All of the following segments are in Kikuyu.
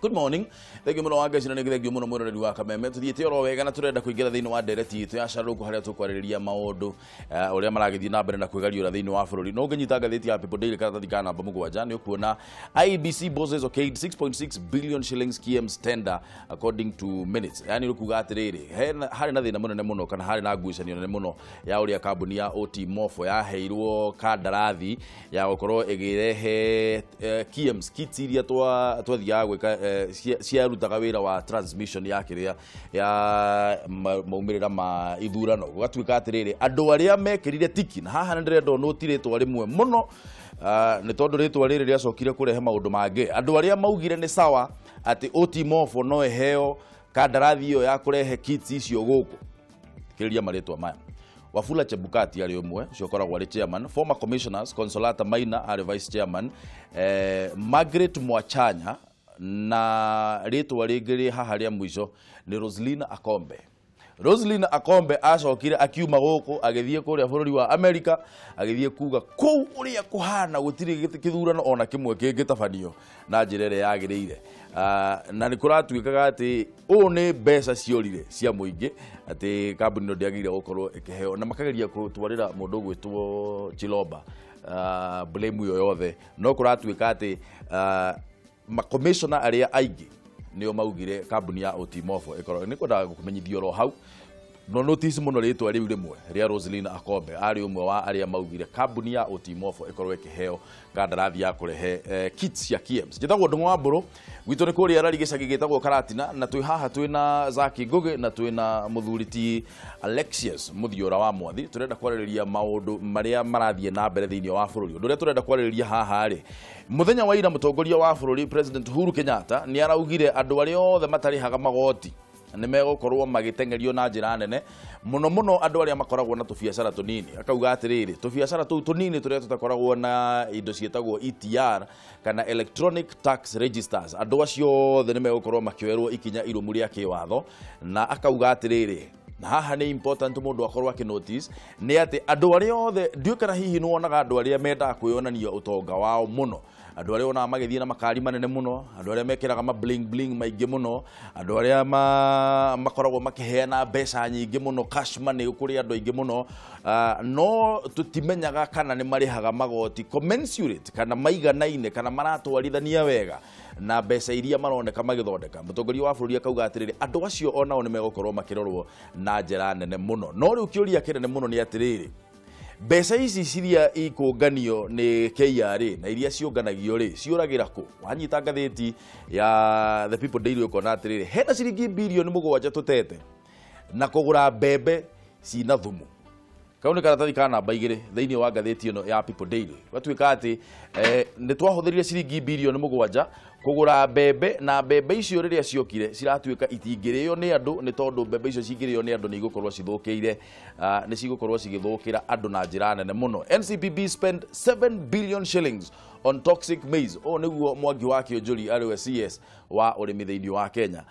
Good morning. Thank you muno Wangeci na nĩ thank you muno mwĩroreri wa Kameme. Tuthiĩte oro wega na tũrenda kũingĩra thĩinĩ wa ndereti itũ ya Sharũku harĩa tũkwarĩrĩria maũndũ ũrĩa maragĩthiĩ na mbere na kwĩgariũra thĩinĩ wa bũrũri. No ũngĩnyita ngathĩti ya People Daily karatathi ka namba 7 nĩ ũkuona IEBC bosses okayed 6.6 billion shillings KM's tender according to minutes. Yani ũkuga atĩrĩrĩ, harĩ na thĩna mũnene mũno kana harĩ na ngucanio nene mũno ya ũrĩa kambuni ya OT Mofo yaheirwo kandarathi ya gũkorwo ĩgĩrehe KMS kits iria twathiaga gwĩka ciarutaga wĩra wa transmission ya kĩrĩa ya maumĩrĩra ma ithurano. Gũgatuĩka atĩrĩrĩ, andũ arĩa mekĩrire tiki, na haha nĩ ndĩrenda ũnũti rĩtwa rĩmwe mũno, nĩ tondũ rĩtwa rĩrĩ rĩacokire kũrehe maũndũ mangĩ. Andũ arĩa maugire nĩ sawa atĩ OT Mofo no ĩheo kandarathi ĩyo ya kũrehe kits icio gũkũ. Thikĩrĩria marĩtwa maya. Wafula Chebukati arĩ ũmwe ũcio ũkoragwo arĩ chairman, former commissioners Consolata Maina arĩ vice chairman, Margaret Mwachanya, na rĩtwa rĩngĩ rĩ haha rĩa mũico nĩ Roslina Akombe. Roslina Akombe acokire akiuma gũkũ agĩthiĩ kũrĩa bũrũri wa America, agĩthiĩ kuga kũu ũrĩa kũhana gũtirĩ kĩthurano ona kĩmwe kĩngĩtabanio na njĩra ĩrĩa yagĩrĩire. Na nĩ kũratuĩkaga atĩ ũũ nĩ mbeca ciorire cia mũingĩ, atĩ kambuni ĩno ndĩagĩrĩire gũkorwo ĩkĩheo, na makageria gũtwarĩra mũndũ ũgwĩtwo Chilomba blame ĩyo yothe. No kũratuĩka atĩ makomishona arĩa aingĩ nĩo maugire kambuni ya OT Mofo ĩkorwo. Nĩ kwendaga gũkũmenyithia oro hau no notice mũno rĩtwa rĩu rĩmwe rĩa Roselina Akombe, arĩ ũmwe wa arĩa maugire kambuni ya OT Mofo ĩkorwo ĩkĩheo kandarathi ya kũrehe kits cia KMS. Njĩtagwo Ndung'u wa Mbũrũ, gwitũ nĩ kũrĩa Rari gĩcagi gĩtagwo Karatina, na twĩ haha twĩna Zaki Ngugi na twĩna mũthuri ti Alexius Muthiora wa Mwathi. Tũrenda kwarĩrĩria maũndũ marĩa marathiĩ na mbere thĩinĩ wa bũrũri. Ũndũ ũrĩa tũrenda kwarĩrĩria haha rĩ, mũthenya wa ira mũtongoria wa bũrũri President Uhuru Kenyatta nĩ araugire andũ arĩa othe matarĩhaga magoti nĩ megũkorwo magĩteng'erio na njĩra nene mũno mũno, andũ arĩa makoragwo na tũbiacara tũnini. Akauga atĩrĩrĩ, tũbiacara tũu tũnini tũrĩa tũtakoragwo na indo ciĩtagwo ETR kana electronic tax registers, andũ acio othe nĩ megũkorwo makĩoerwo ikinya irũmu rĩa kĩwatho. Na akauga atĩrĩrĩ, na haha nĩ important mũndũ akorwo akĩnotice nĩ atĩ andũ arĩa othe, ndiũĩ kana hihi nĩ wonaga andũ arĩa mendaga kwĩyonania ũtonga wao mũno, andũ arĩa wonaga magĩthiĩ na makari manene mũno, andũ arĩa mekĩraga ma bling bling maingĩ mũno, andũ arĩa makoragwo makĩheana mbeca nyingĩ mũno, cash money kũrĩ andũ aingĩ mũno, no tũtimenyaga kana nĩ marĩhaga magoti commensurate kana maiganaine kana maratwarithania wega na mbeca iria maroneka magĩthondeka. Mũtongoria wa bũrũri akauga atĩrĩrĩ, andũ acio onao nĩ megũkorwo makĩrorwo na njĩra nene mũno. No rĩu kĩũria kĩnene mũno nĩ atĩrĩrĩ, mbeca ici ciria ikũnganio nĩ KRA na iria ciũnganagio rĩ, ciũragĩra kũ? Wanyita ngathĩti ya The People Daily ũkona atĩrĩrĩ, hena ciringi bilioni 7 tũtete na kũgũra mbembe cina thumu. Kau nĩ karatathi ka namba 2 thĩinĩ wa ngathĩti ĩno ya People Daily. Gwatuĩka atĩ nĩ twahũthĩrire ciringi bilioni 7 kũgũra mbembe, na mbembe icio rĩrĩa ciokire ciratuĩka itingĩrĩo nĩ andũ, nĩ tondũ mbembe icio cingĩrĩo nĩ andũ nĩ igũkorwo cithũkĩire, nĩ cigũkorwo cigĩthũkĩra andũ na njĩra nene mũno. NCPB spent 7 billion shillings on toxic maize. Ũũ nĩguo Mwangi wa Kĩonjũri arĩ we CS wa ũrĩmi thĩinĩ wa Kenya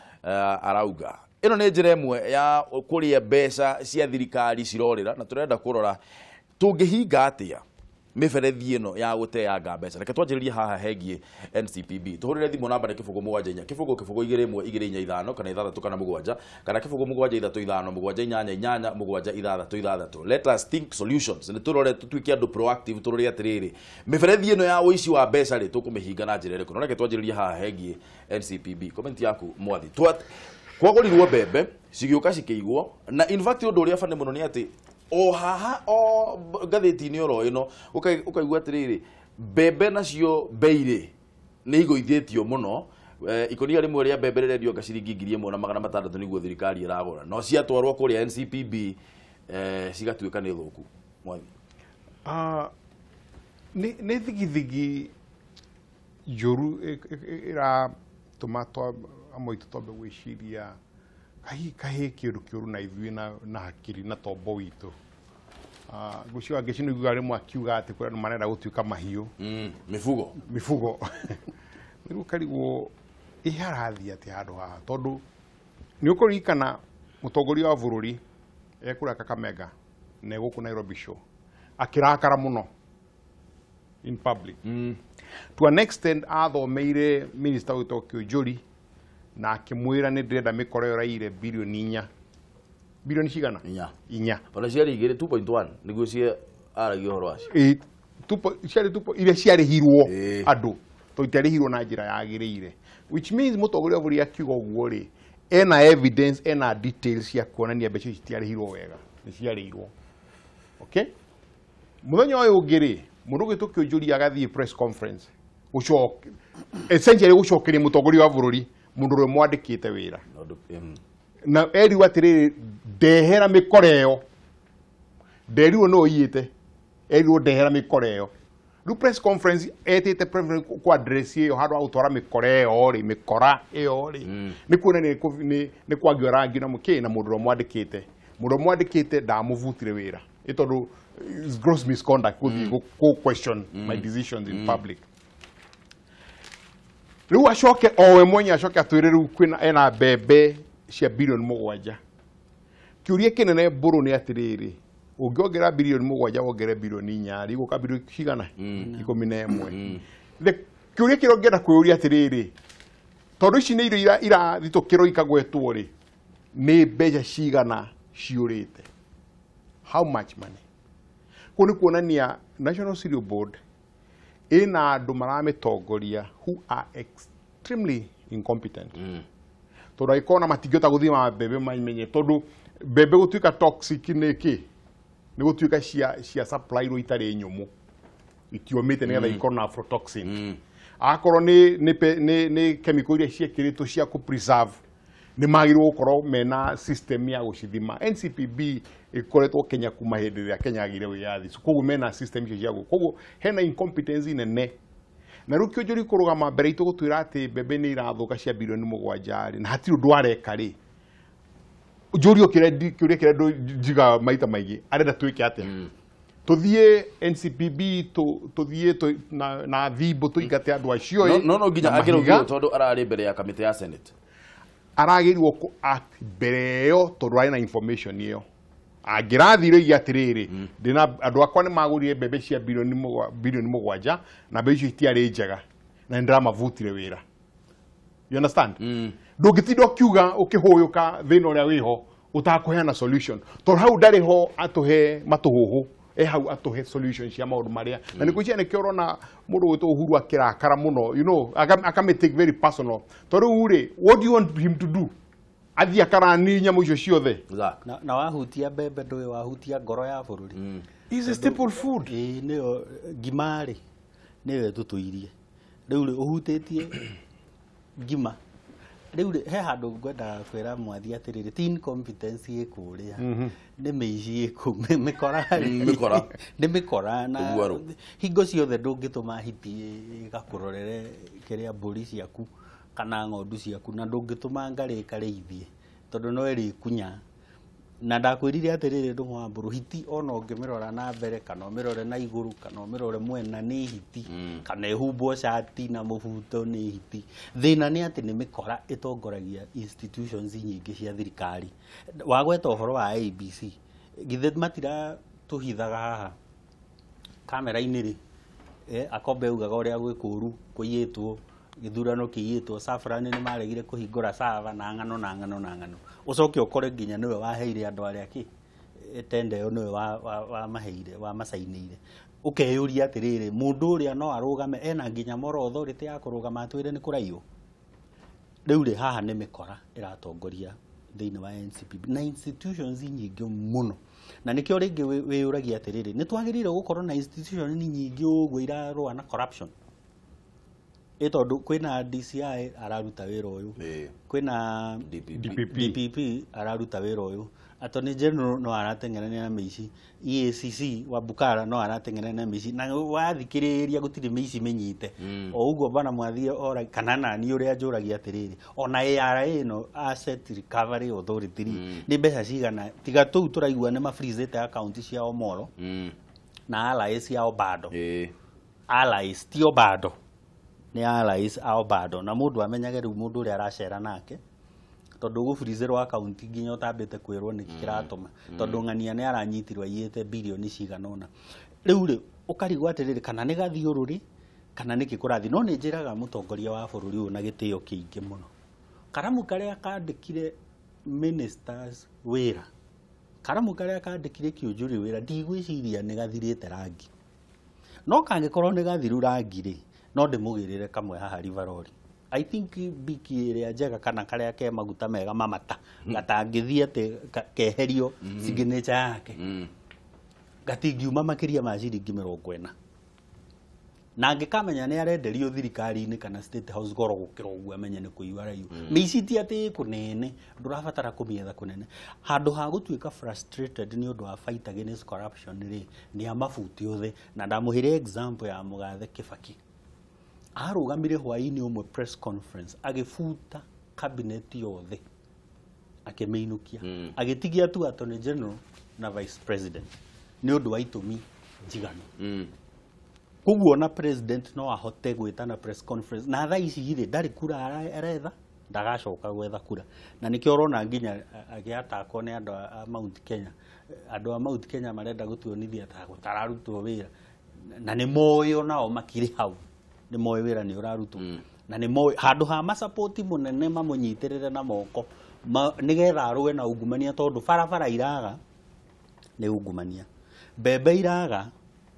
arauga. Ĩno nĩ njĩra ĩmwe ya kũrĩa mbeca cia thirikari cirorĩra, na tũrenda kũrora tũngĩhinga atĩa mĩberethi ĩno ya gũteanga mbeca. Reke twanjĩrĩrie haha hegiĩ NCPB. Tũhũrĩre thimũ namba nĩ 0 7 4 0 0 2 1 2 4 5 kana 6 kana 7 kana 0 7 3 5 7 8 8 7 6 6. Let us think solutions. Nĩ tũrore tũtuĩke andũ proactive, tũrore atĩrĩrĩ, mĩberethi ĩno ya ũici wa mbeca rĩ, tũkũmĩhinga na njĩra ĩrĩkũ? No reke twanjĩrĩrie haha hegiĩ NCPB. Comment yaku Mwathi. Kwagũrirwo mbembe cigĩũka cikĩigwo, na in fact ũndũ ũrĩa bani mũno nĩ atĩ o haha o ngathĩti-inĩ oro ĩno ũkaigua atĩrĩrĩ, mbembe nacio bei rĩ nĩ igũithĩtio mũno. Ikũnia rĩmwe rĩa mbembe rĩrendio nga ciringi 1600 nĩguo thirikari ĩragũra, no ciatwarwo kũrĩa NCPB cigatuĩka nĩ thũku. Mwathi. Nĩ thigithigi njũru ĩratũma amwe aitũ twambe gwĩciria kahĩ kĩũndũ kĩũru na ithuĩ na hakiri na tombo witũ. Ngũcio Wangeci nĩ ũiguaga rĩmwe akiuga atĩ kũrĩ andũ marenda gũtuĩka mahiũ. Mifugo. Mifugo. Rĩu ũkarigwo ĩ harathiĩ atĩa handũ haha, tondũ nĩ ũkũririkana mũtongoria wa bũrũri ekũrĩa Kakamega na gũkũ Nairobi show akĩrakara mũno in public. To an extent athomeire minister wĩtwo Kĩũnjũri Na akĩmwĩra nĩ ndĩrenda mĩkora ĩyo ĩraiyire birioni inya. Birioni cigana? Inya. Inya. Ona ciarĩ igĩrĩ 2.1 nĩguo cie aragia ũhoro wacio. Ĩ, tupo ciarĩ tupo iria ciarĩhirwo Ĩ. andũ tondũ itiarĩhirwo na njĩra yagĩrĩire, which means mũtongoria wa bũrũri akiuga ũguo rĩ, ena evidence, ena details cia kuonania mbeca ici citiarĩhirwo wega, nĩ ciarĩirwo. Okay, mũthenya ũyũ ũngĩ rĩ, mũndũ ũgĩtwo Kĩũnjũria agathiĩ press conference gũcoke essentially gũcokeria mũtongoria wa bũrũri, mũndũ ũrĩa mwandĩkĩte wĩra. Na erirwo atĩrĩrĩ, ndehera mĩkora ĩyo, nderirwo no iyĩte, erirwo ndehera mĩkora ĩyo. Rĩu press conference etĩte press conference ku address ĩyo handũ ha gũtwara mĩkora ĩyo rĩ, mĩkora ĩyo rĩ, nĩ kuonania nĩ kwangio rangi na mũkĩ na mũndũ ũrĩa mwandĩkĩte, mũndũ ũrĩa mwandĩkĩte ndamũbutire wĩra ĩ tondũ it's gross misconduct gũthiĩ kũ question my decisions in public. Rĩu acoke o we mwenye acoke atwĩre rĩu kwĩna ena mbembe cia birioni 7. Kĩũria kĩnene mbũrũ nĩ atĩrĩrĩ, ũngĩongerera birioni 7 wongerere birioni 4 rĩ, igũka birioni cigana? 11. Kĩũria kĩrĩa ũngĩenda kwĩyũria atĩrĩrĩ, tondũ ici nĩ irio irathitũkĩrwo ikagwetwo rĩ, nĩ mbeca cigana ciũrĩte? How much money? Kũu nĩ kuonania National Cereal Board ĩna andũ maramĩtongoria who are extremely incompetent, tondũ angĩkorwo na matingĩhota gũthima mbembe mamenye, tondũ mbembe gũtuĩka toxic nĩ kĩ? Nĩ gũtuĩka cia supply irwo itarĩ nyũmũ, itiomĩte, nĩgetha ikorwo na aflatoxin. Akorwo nĩ chemical iria ciĩkĩrĩtwo cia kũ preserve, nĩ magĩrĩirwo gũkorwo mena system ya gũcithima. NCPB ĩkoretwo Kenya kuma hĩndĩ ĩrĩa Kenya yagĩire wĩyathi, so koguo mena system icio cia koguo hena incompetence nene. Na rĩu Kĩũnjũri kũrũgama mbere itũ gũtwĩra atĩ mbembe nĩ irathũka cia birioni 7 rĩ, na hatirĩ ũndũ areka rĩ, njũrio kĩrĩa kĩũria kĩrĩa njigaga maita maingĩ, arenda twĩke atĩa? Tũthiĩ NCPB, tũthiĩ na thimbo tũingate andũ acio? No nginya angĩrũgio tondũ ararĩ mbere ya kamĩtĩ ya Senate. Aragĩrĩirwo kũ act mbere ĩyo tondũ arĩ na information ĩyo. Angĩrathire oige atĩrĩrĩ, ndĩna andũ akwa nĩ magũrire mbembe cia birioni 7 na mbembe icio itiarĩ njega na nĩ ndĩramavutire wĩra. You understand? Ndũngĩtinda ũkiuga ũkĩhũyũka thĩna ũrĩa wĩho ũtakũheana solution, tondũ hau ndarĩ ho atũhe matũhũhũ, e hau atũhe solution cia maũndũ marĩa. Na nĩkũ cia nĩkĩo ũrona mũndũ gwĩtwo Uhuru akĩrakara mũno, you know, akame take very personal, tondũ rĩu rĩ, what do you want him to do? Athiĩ akarani nyamũ icio ciothe? Na wahutia mbembe ndũĩ wahutia ngoro ya bũrũri. Is a staple food. Ĩĩ, nĩyo ngima rĩ, nĩyo ĩtũtũirie. Rĩu rĩ, ũhutĩtie ngima. Rĩu rĩ, he handũ ngwendaga kwĩra mwathi atĩrĩrĩ, ti incompetence ĩ kũrĩa, nĩ mĩici ĩ kũu, mĩkora mĩkora. Nĩ mĩkora na Ũguarũ. Hingo ciothe ndũngĩtũma hiti ĩgakũrorere kĩrĩa mbũri ciaku kana ng'ondu ciaku, na ndũngĩtũma ngarĩ ĩkarĩithie tondũ no ĩrĩkunya. Na ndakwĩrire atĩrĩrĩ, ndũng'ũ wa mbũrũ, hiti ona ũngĩmĩrora na mbere kana ũmĩrore na igũrũ kana ũmĩrore mwena nĩ hiti, kana ĩhumbwo cati na mũbuto nĩ hiti. Thĩna nĩ atĩ nĩ mĩkora ĩtongoragia institutions nyingĩ cia thirikari. Wagweta ũhoro wa ABC, githĩ matiratũhithaga haha kamera-inĩ rĩ, Akombe augaga ũrĩa gwĩ kũũru, kũiyĩtwo gĩthurano, kĩiyĩtwo, Safran nĩ maregire kũhingũra sava na ng'ano na ng'ano na ng'ano. Ũcoke ũkore nginya nĩwe waheire andũ arĩa kĩ tenda ĩyo, nĩwe wamaheire, wamacainĩire. Ũkeyũria atĩrĩrĩ, mũndũ ũrĩa no arũgame ena nginya moral authority ya kũrũgama atwĩre nĩ kũraiywo? Rĩu rĩ, haha nĩ mĩkora ĩratongoria thĩinĩ wa NCPB na institutions nyingĩ mũno, na nĩkĩo rĩngĩ wĩyũragia atĩrĩrĩ, nĩ twagĩrĩire gũkorwo na institution nyingĩ ũguo irarũa na corruption? Ĩ tondũ kwĩna DCI araruta wĩra ũyũ, kwĩna DPP. DPP. DPP araruta wĩra ũyũ, Attorney General no arateng'erania na mĩici, EACC wa Bukara no arateng'erania na mĩici, na wathikĩrĩria gũtirĩ mĩici mĩnyite. O ũguo bana mwathie ora kana nani ũrĩa njũragia atĩrĩrĩ, ona ARA ĩno, Asset Recovery Authority rĩ, nĩ mbeca cigana tiga tũu tũraigua nĩ mafreezete account cia Omolo na allies ciao bado? Allies tio bado, nĩ allies ao bado, na mũndũ amenyage rĩu mũndũ ũrĩa aracera nake, tondũ gũburizĩrwo akaunti nginya ũtambĩte kwĩrwo nĩkĩ kĩratũma, tondũ ng'ania nĩ aranyitirwo aiyĩte birioni cigana ũna. Rĩu rĩ, ũkarigwo atĩrĩrĩ, kana nĩ gathiũrũrĩ kana nĩkĩ kũrathiĩ. No nĩ njĩraga mũtongoria wa bũrũri ũyũ na gĩtĩo kĩingĩ mũno, Karamu karĩa kandĩkire ministers wĩra, karamu karĩa kandĩkire Kiunjuri wĩra, ndigwĩciria nĩ gathirĩte rangi. No kangĩkorwo nĩ gathiru rangi rĩ, no ndĩmũgĩrĩre kamwe haha Rivaroli. I think biki ĩrĩa njega kana karĩa ke maguta mega mamata gatangĩthiĩ atĩ keherio signature yake, gatingiuma makĩria ma ciringi 40. Na angĩkamenya nĩ arenderio thirikari-inĩ kana State House goro gũkĩra ũguo, amenye nĩ kũiywo araiywo. Mĩici ti atĩ ĩ kũnene, ndũrabatara kũmĩetha kũnene. Handũ ha gũtuĩka frustrated nĩ ũndũ wa fight against corruption rĩ, nĩ amabute othe. Na ndamũhire example ya Mũgathe Kibaki. Arũgamire hwaĩ-inĩ ũmwe press conference, agĩbuta cabinet yothe, akĩmĩinũkia, agĩtigia tu Attorney General na Vice President nĩ ũndũ wa itũmi njiganu. Koguo ona president no ahote gwĩtana press conference na thaa ici rĩ, ndarĩ kura aretha, ndagacoka gwetha kura. Na nĩkĩo ũrona nginya agĩatakwo nĩ andũ a Mount Kenya. Andũ a Mount Kenya marenda gũtuonithia ta gũtararutwo wĩra, na nĩ moĩ onao makĩrĩ hau, nĩ moĩ wĩra nĩ ũrarutwo, na nĩ moĩ handũ ha masapoti mũnene mamũnyitĩrĩre na moko nĩgetha arũe na ungumania, tondũ barabara iraga nĩ ungumania, mbembe iraga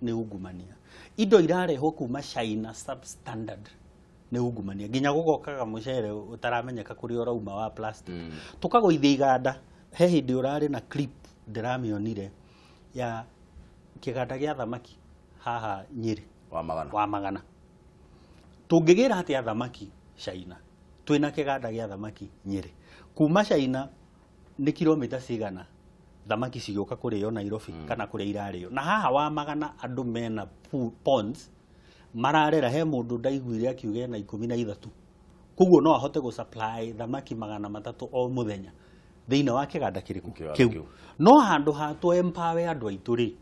nĩ ungumania, indo irarehwo kuma China substandard nĩ ungumania, nginya gũgokaga mũcere ũtaramenyeka kũrĩa ũrauma wa plastic. Tũkagũithia iganda. He hĩndĩ ũrarĩ na clip ndĩramĩonire ya kĩganda gĩa thamaki haha Nyĩrĩ, wa magana, wa magana. Tũngĩgĩra atĩa thamaki China twĩna kĩganda gĩa thamaki Nyĩrĩ? Kuma China nĩ kilomita cigana thamaki cigĩũka kũrĩo Nairobi kana kũrĩa irarĩo? Na haha wa magana andũ mena ponds mararera. He mũndũ ndaiguire akiuga ena 13, koguo no ahote gũ supply thamaki 300 o mũthenya thĩinĩ wa kĩganda kĩrĩkũ? Kĩganda kĩu. Kĩu. No handũ ha tũ empower andũ aitũ rĩ,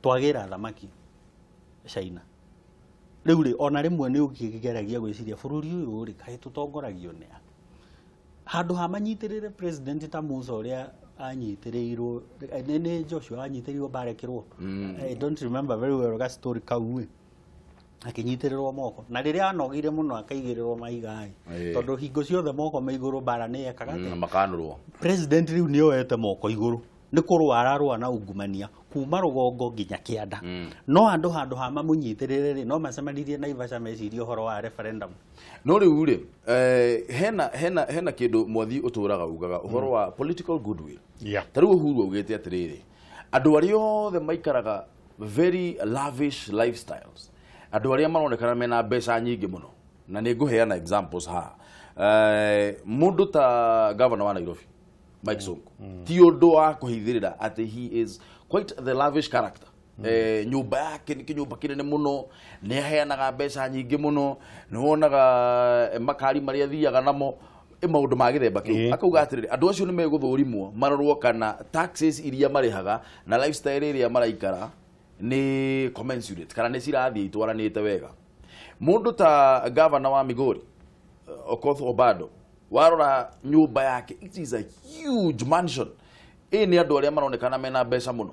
twagĩra thamaki China. Rĩu rĩ, ona rĩmwe nĩ ũkĩgeragia gwĩciria bũrũri ũyũ rĩ, kaĩ tũtongoragio nĩ a? Handũ ha manyitĩrĩre president ta Musa ũrĩa anyitĩrĩirwo nĩ Joshua, anyitĩrĩirwo barekĩrwo, I don't remember very well ga story kau ĩ, akĩnyitĩrĩrwo moko, na rĩrĩa anogire mũno akaigĩrĩrwo mahiga ĩ, tondũ hingo ciothe moko me igũrũ mbara nĩ yekaga atĩa? Makanũrwo. President rĩu nĩ oete moko igũrũ, nĩ kũrũa ararũa na ungumania kuma rũgongo nginya kĩanda. No andũ handũ ha mamũnyitĩrĩre rĩ, no macemanirie Naivasha mecirie ũhoro wa referendum. No rĩu rĩ, hena kĩndũ mwathi ũtũraga ugaga ũhoro wa political goodwill. Ta rĩu Uhuru augĩte atĩrĩrĩ, andũ arĩa othe maikaraga very lavish lifestyles, andũ arĩa maronekana mena mbeca nyingĩ mũno, na nĩ ngũheana examples haha, mũndũ ta governor wa Nairobi Mike Sonko, ti ũndũ wa kũhithĩrĩra atĩ he is quite the lavish character. Nyũmba yake nĩ kĩnyũmba kĩnene mũno, nĩ aheanaga mbeca nyingĩ mũno, nĩ wonaga makari marĩa athiaga namo, maũndũ ma gĩthemba kĩu. Akauga atĩrĩrĩ, andũ acio nĩ megũthũrimwo marorwo kana taxes iria marĩhaga na lifestyle ĩrĩa maraikara nĩ commensurate kana nĩ cirathiĩ itwaranĩte wega. Mũndũ ta governor wa Migori Okoth Obado, warora nyũmba yake, it is a huge mansion. Ĩ nĩ andũ arĩa maronekana mena mbeca mũno,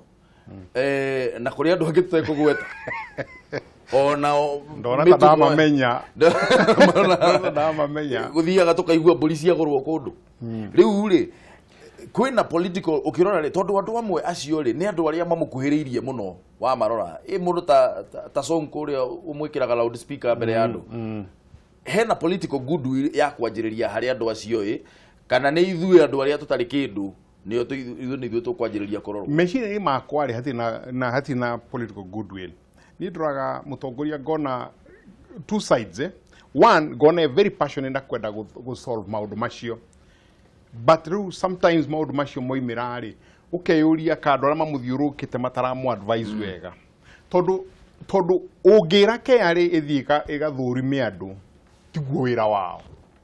na kũrĩ andũ angĩ tũtekũgweta onao. Ndona ta ndamamenya. Ndona ndamamenya. Gũthiaga tũkaigua mbũri ciagũrwo kũndũ. Rĩu rĩ, kwĩna political ũkĩrora rĩ, tondũ andũ amwe acio rĩ, nĩ andũ arĩa mamũkuhĩrĩirie mũno. Wamarora ĩ mũndũ ta Sonko ũrĩa ũmwĩkĩraga loud speaker mbere ya andũ, hena political goodwill ya kwanjĩrĩria harĩ andũ acio ĩ, kana nĩ ithuĩ andũ arĩa tũtarĩ kĩndũ nĩo ithuĩ nĩ ithuĩ tũkwanjĩrĩria kũrorwo? Meciria-inĩ makwa rĩ, hatirĩ na hatirĩ na political goodwill. Niĩ ndoraga mũtongoria ngona two sides, eh? One, ngona e very passionate na kwenda gũ solve maũndũ macio, but rĩu sometimes maũndũ macio moimĩra rĩ, ũkeyũria ka andũ arĩa mamũthiũrũrũkĩte mataramũ advise wega, tondũ ũngĩra KRA ĩthiĩ ĩgathũrime andũ, tiguo wĩra wao.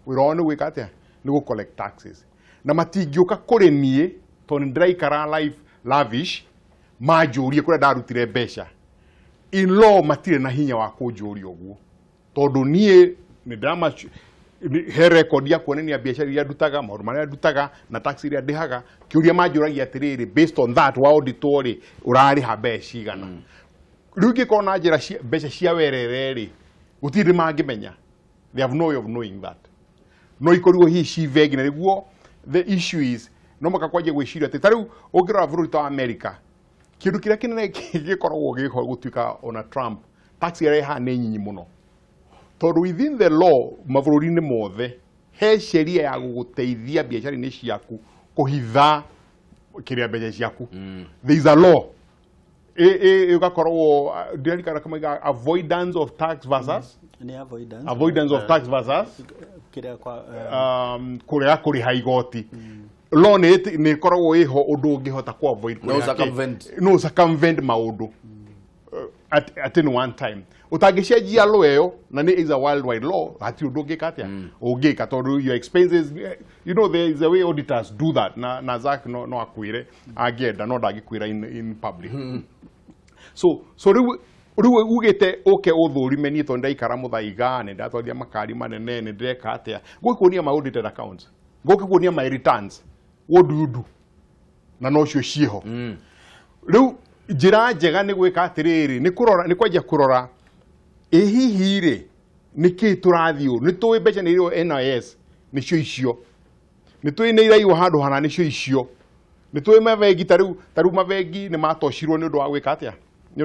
Wĩra wao nĩ gwĩka atĩa? Nĩ gũ collect taxes, na matingĩũka kũrĩ niĩ tondũ nĩ ndĩraikara life lavish manjũrie kũrĩa ndarutire mbeca. In law matirĩ na hinya wa kũnjũria ũguo, tondũ niĩ nĩ ndĩrama he record ya kuonania biacara iria ndutaga, maũndũ marĩa ndutaga na tax iria ndĩhaga. Kĩũria manjũragia atĩrĩrĩ, based on that wa auditwo rĩ, ũrarĩha mbeca cigana? Rĩu ingĩkorwo na njĩra mbeca cia werere rĩ, gũtirĩ mangĩmenya. They have no way of knowing that. No ikorirwo hihi ci bengi na nĩguo the issue is no maka kwanjia gwĩciria atĩ ta rĩu ũngĩrora bũrũri ta wa America kĩndũ kĩrĩa kĩnene gĩkoragwo gĩho gũtuĩka ona Trump tax ĩrĩa ĩhaha nĩ nyinyi mũno tondũ within the law mabũrũri-inĩ mothe he sheria ya gũgũteithia biacara-inĩ ciaku kũhitha kĩrĩa mbeca ciaku. There is a law ĩgakorwo ndĩrarikana kama iga avoidance of tax versus Nĩ avoidance. Avoidance of tax versus kĩrĩa kwa kũrega kũrĩha igoti. Law nĩ ĩkoragwo ĩho ũndũ ũngĩhota ku avoid No kũrĩha kĩ- circumvent. no circumvent maũndũ at any one time utangĩcenjia law ĩyo na nĩ is a worldwide law hatirĩ ũndũ ũngĩka atĩa ũngĩka tondũ your expenses, you know, there is a way auditors do that na Zack no akwĩre angĩenda no ndangĩkwĩra in public. So rĩu ugĩte ũke ũthũrime niĩ tondũ ndaikara mũthaiga nĩ ndatwarithia makari manene nĩ ndĩreka atĩa gũkuonia my audited accounts gũkĩkuonia my returns, what do you do? Na no cio ciĩho. Rĩu njĩra njega nĩ gwĩka atĩrĩrĩ nĩ kũrora nĩ kwanjia kũrora ĩ hihi rĩ nĩ kĩĩ tũrathiĩ ũũ nĩ tũĩ mbeca nĩ irĩo NIS nĩcio icio nĩ tũĩ nĩ iraiywo handũ hana nĩcio icio nĩ tũĩ mabengi ta rĩu mabengi nĩ matocirwo nĩ ũndũ wa gwĩka atĩa nĩ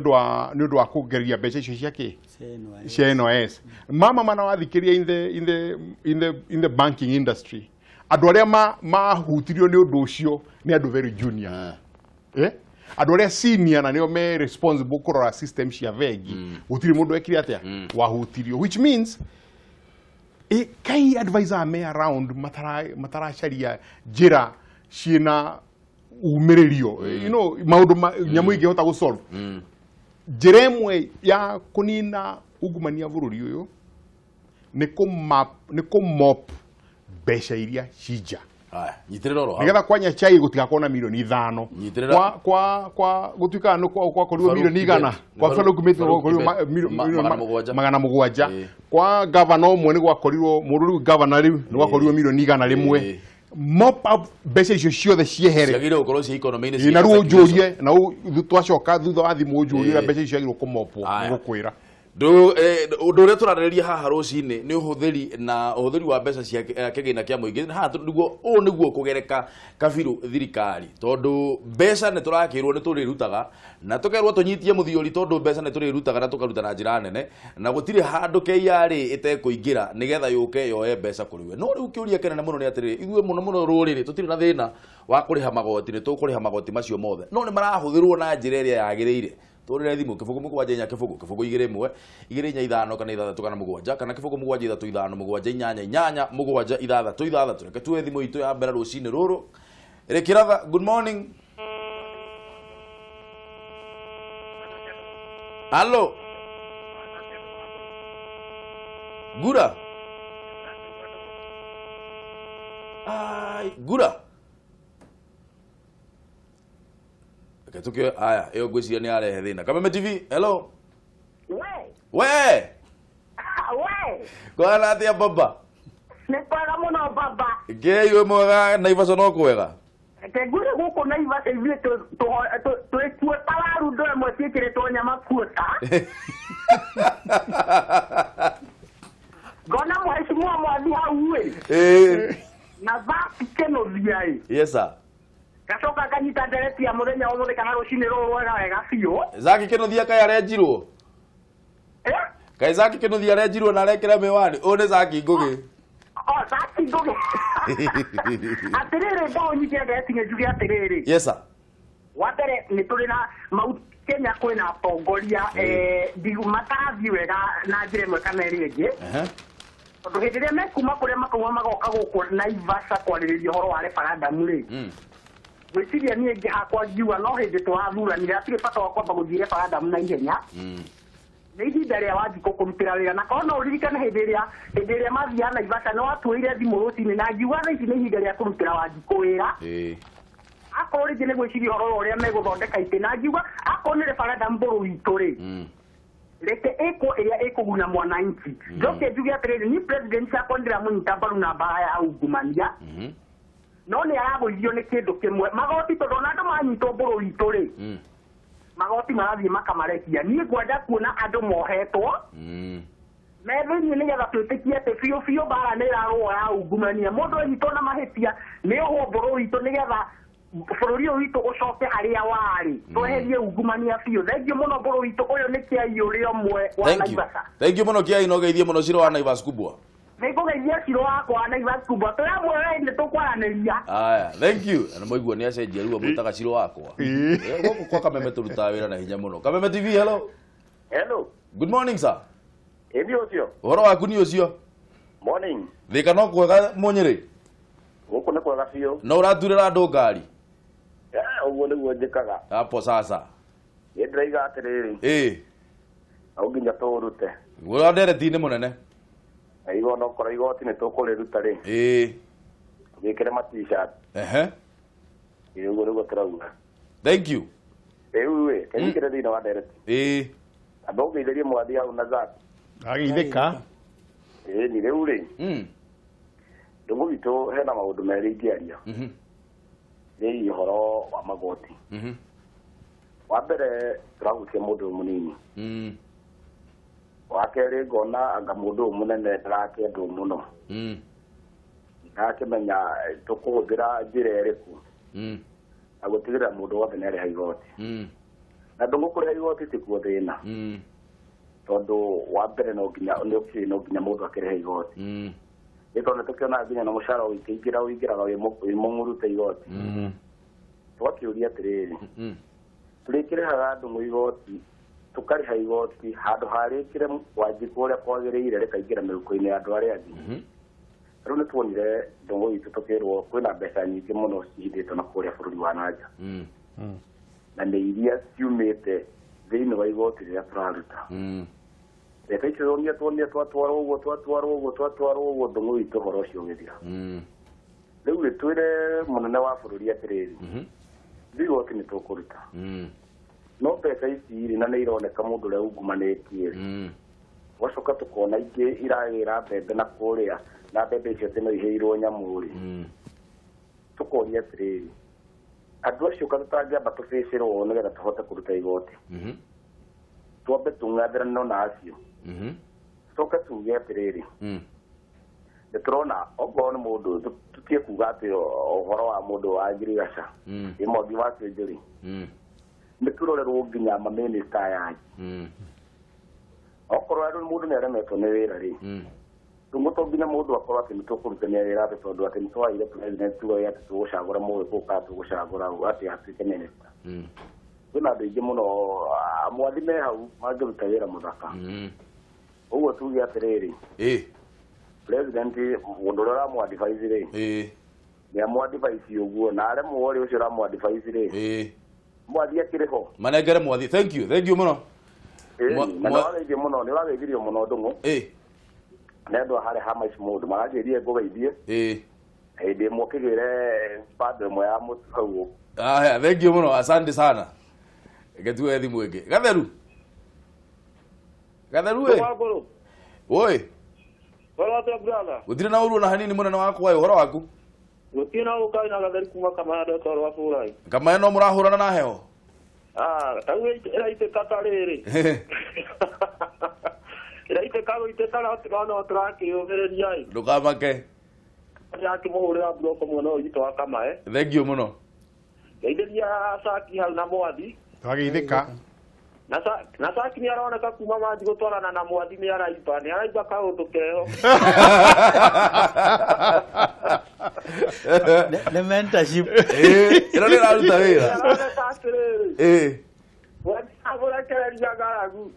ũndũ wa kũgeria mbeca icio cia kĩ cia NIS. Mama mana wathikĩria in the banking industry andũ arĩa mahutirio nĩ ũndũ ũcio nĩ andũ very junior. Andũ arĩa senior na nĩo me responsible kũrora system cia bengi gũtirĩ mũndũ ekire atĩa wahutirio, which means kai advisor me around mataracaria njĩra ciĩna umĩrĩrio, you know, maũndũ nyamũ ingĩhota gũsolve. Njĩra ĩmwe ya kũnina ungumania bũrũri ũyũ nĩ kũmop mbeca iria cinja. Nyitĩrĩra oro hau. Nĩgetha kwanya chai gũtigakorwo na milioni 5. Kwa gũtuĩkaga nĩ kwakorirwo milioni 100. Kwa Farouk Kibet gwakorirwo 700. Kwa gavana ũmwe nĩ gwakorirwo mũndũ rĩu gavana rĩu nĩ gwakorirwo milioni 101. Mop up mbeca icio ciothe ciehere. Ciagĩrĩirwo gũkorwo ciĩ economy-inĩ. Na rĩu ũnjũrie na twacoka thutha wa thimũ ũnjũrie ũrĩa mbeca icio ciagĩrĩirwo kũmopwo ngũkwĩra. Ũndũ ũrĩa tũrarĩrĩria haha rũcinĩ nĩ ũhũthĩri na ũhũthĩri wa mbeca cia kĩgĩna kĩa mũingĩ. Haha nĩguo ũũ nĩguo kũgereka kabirũ thirikari tondũ mbeca nĩ tũrakĩrwo nĩ tũrĩrutaga na tũkerwo tũnyitie mũthiori tondũ mbeca nĩ tũrĩrutaga na tũkaruta na njĩra nene na gũtirĩ handũ KRA ĩtekũingĩra nĩgetha yũke yoe mbeca kũrĩ we. No rĩu kĩũria kĩnene mũno nĩ atĩrĩrĩ ithuĩ mũno mũno rũrĩrĩ tũtirĩ na thĩna wa kũrĩha magoti nĩ tũkũrĩha magoti macio mothe no nĩ marahũthĩrwo na njĩra ĩrĩa yagĩrĩire. Tũrĩre thimũ 0 7 4 0 0 2 1 2 4 5 kana 6 kana 7 kana 0 7 3 5 7 8 8 7 6 6. Reke tuwe thimũ itũ ya mbere rũcinĩ rũrũ. Rĩkĩratha, good morning. Hello. Gura. Ai, Gura. Tukio aya iyo ngwiciria ni arehe thina. Kameme TV, hello. We. We. Kwana atia baba? Nĩ kwega mũno baba. Ngei wĩ mwega Naivasha no kwega. Ngure gũkũ Naivasha ithuĩ twĩkuo ta waru ndũ ĩmwe ciĩkĩrĩtwo nyama kuota. Ngona mheshimiwa mwathi hau ĩ. Na Zack Kĩnũthia ĩ. Yes sir. Gacoka kanyita ndereti ya mũthenya ũmũthĩ kana rũcinĩ rũrũ wega wega biũ. Zack Kĩnũthia kaĩ arenjirwo? Kaĩ Zack Kĩnũthia arenjirwo na arekĩra mĩwani? Ũyũ nĩ Zack Ngũgĩ. O Zack Ngũgĩ. Atĩrĩrĩ ndaũnyite ndereti njuge atĩrĩrĩ. Yes sir. Wa mbere nĩ tũrĩ na mau Kenya kwĩna atongoria matarathiĩ wega na njĩra ĩmwe kana ĩrĩa ĩngĩ. Tondũ hĩndĩ ĩrĩa mekuma kũrĩa makauma magoka gũkũ Naivasha kwarĩrĩria ũhoro wa referendum rĩ. Gwĩciria niĩ ingĩ hakwa ngiuga no hĩndĩ tũrathuranire hatirĩ bata wa kwamba gũthiĩ referendum na ihenya. Nĩ ihinda rĩa Wanjikũ kũrutĩra wĩra na korwo no ũririkane hĩndĩ ĩrĩa mathiaga Naivasha nĩ watuĩire thimũ rũcinĩ na ngiuga thaa ici nĩ ihinda rĩa kũrutĩra Wanjikũ wĩra. Akorwo rĩngĩ nĩ gwĩciria ũhoro wa ũrĩa megũthondeka itĩ na ngiuga akorwo nĩ referendum bũrũri witũ rĩ reke ĩkwo ĩrĩa ĩkũguna mwananchi. Njoke njuge atĩrĩrĩ ni president akwa ndĩramũnyita mbaru na mbara ya ungumania. No nĩ aragũithio nĩ kĩndũ kĩmwe magoti tondũ ona andũ manyitwo bũrũri witũ rĩ magoti marathiĩ makamarekia. Niĩ ngwenda kuona andũ mohetwo Me thĩinĩ nĩgetha twĩtĩkie atĩ biũ biũ mbara nĩ ĩrarũo ya ungumania. Mũndũ anyitwo na mahĩtia nĩ ohwo mbũrũ witũ nĩgetha bũrũri ũyũ witũ ũcoke harĩa warĩ. Tweherie ungumania biũ. Thengiũ mũno mbũrũ witũ, ũyũ nĩ kĩai ũrĩa ũmwe wa Thank you. Naivasha. Thank you mũno kĩai, no geithie mũno Ciro wa Naivas kubwa. Nĩngũgeithia Ciro wakwa wa Naivas kubwa. Twĩ hamwe we nĩ tũkwaranĩria. Aya, thank you. Na mũigua nĩ acenjia rĩu amwĩtaga Ciro wakwa. Gũkũ kwa Kameme tũrutaga wĩra na hinya mũno. Kameme TV, hello. Hello. Good morning, sir. Ĩni ũcio. Ũhoro waku nĩ ũcio? Morning. Thĩka no kwega Mũnyĩrĩ? Gũkũ nĩ kwega biũ. No ũraturĩra andũ ngari? Ũguo nĩguo njĩkaga. Hapo sasa. Nĩ ndĩraiga atĩrĩrĩ. No nginya tũũrute. Ũrĩa ndereti-inĩ mũnene. Na igoti okorwo igoti nĩ tũkũrĩruta rĩ. Wĩkĩre ma t-shirt. Ũguo nĩguo tũrauga. Thank you. Rĩu ĩ, kanyitĩre thĩinĩ wa ndereti. Amba ũgeithĩrie mwathi hau na Zack. Ageithĩka. Ni rĩu rĩ. Ndũngũ witũ hena maũndũ merĩ ingĩaria. Nĩ ũhoro wa magoti. Wa mbere tũrahutia mũndũ mũnini. Wa kerĩ ngona anga mũndũ ũyũ mũnene ndarakĩendwo mũno. Ndakĩmenya tũkũhũthĩra njĩra ĩrĩkũ. Na gũtigĩrĩra mũndũ wothe nĩarĩha igoti. Na ndũngũ kũrĩha igoti tikuo thĩna. Tondũ wa mbere no nginya nĩ ũkĩũĩ no nginya mũndũ akĩrĩha igoti. Nĩ tondũ nĩtũkĩonaga nginya na mũcara ũkĩingĩra ũingĩraga wĩ mũng'urute igoti. Tũgakĩũria atĩrĩrĩ, tũrĩkĩrĩhaga ndũng'ũ igoti, tũkarĩha igoti handũ harĩkĩre Wanjikũ ũrĩa kwagĩrĩire rĩkaingĩra mĩhuko-inĩ ya andũ arĩa angĩ. Rĩu nĩtuonire ndũng'ũ itũ tũkĩrwo kwĩna mbeca nyingĩ mũno cihithĩtwo na kũrĩa bũrũri wa nanja. Na nĩ iria ciumĩte thĩinĩ wa igoti rĩrĩa tũraruta. Mbeca icio tuonire twatwarwo ũguo twatwarwo ũguo twatwarwo ũguo ndũng'ũ witũ ũhoro ũcio ũgĩthira. Rĩu rĩ twĩre mũnene wa bũrũri atĩrĩrĩ, ithuĩ igoti nĩ tũkũruta. No mbeca ici rĩ, na nĩ ironeka mũndũ ũrĩa ungumanĩtie rĩ, tũgacoka tũkona ingĩ iragĩra mbembe na kũrĩa, na mbembe icio atĩ no iheirwo nyamũ rĩ. Tũkoria atĩrĩrĩ, andũ acio ka tũtangĩamba tũbĩcĩrwo nĩgetha tũhote kũruta igoti. Twambe tũng'athanĩre na acio. Tũcoke tuge atĩrĩrĩ, nĩ tũrona okorwo nĩ mũndũ tũtige kuga atĩ ũhoro wa mũndũ wa ngirigaca ĩ mwangi wa kĩnjũri, nĩ tũrorerwo nginya mamĩnĩsta aya angĩ. Okorwo rĩu mũndũ nĩ aremetwo nĩ wĩra rĩ, ndũngũ to nginya mũndũ akorwo atĩ nĩ tũkũrutania wĩra atĩ tondũ atĩ nĩ twaire president tuga atĩ tũgũcagũra mũgĩkũyũ kana tũgũcagũra atĩ atuĩke minister. Kwĩna andũ aingĩ mũno mwathi me hau mangĩruta wĩra mũthaka. Ũguo tuge atĩrĩrĩ, president mũndũ ũrĩa ũramũ-advise rĩ, nĩ amũ-advise ũguo, na aremwo rĩ ũcio ũramũ-advise rĩ, mwathi akĩrĩ ho. Manengere mwathi. Thank you, thank you mũno. Na nĩ wageithio mũno, nĩ wageithirio mũno ndũng'ũ. Nĩ andũ a harĩa ha maici mũndũ maranjĩrire ngũgeithie. Hĩndĩ ĩmwe ũkĩgĩre bando ĩmwe ya mũtu hau. Aya, thank you mũno, asante sana. Reke tuoe thimũ ĩngĩ. Gatheru. Gatheru ĩ. Oi. Ũhoro atĩa brother? Gũtirĩ na ũru ona hanini mũnene wakwa ĩ, ũhoro waku? Gũtirĩ na ũru kaĩ na Gatheru kuma Kamaya ndetwo rwa bũrai. Kamaya no mũrahũrana na heho? Rĩu ĩraitĩka ta rĩrĩ. Ĩraitĩka gũitĩka no tũrakĩyũmĩrĩria ĩ. Ndũkamake. Ndĩrakĩmũhũrĩra mburoko mwena ũyũ witũ wa Kamae. Thank you mũno. Ngeithĩria Saki hau na mwathi. Twageithĩka. Na Saki nĩ aroneka kuma manji gũtwarana na mwathi nĩ araimba, nĩ araimba kaũndũ keho. Nĩ mentorship. Ĩno nĩ ĩraruta wĩra. Aroneka atĩrĩrĩ. Mwathi agũrekereria ng'aragu.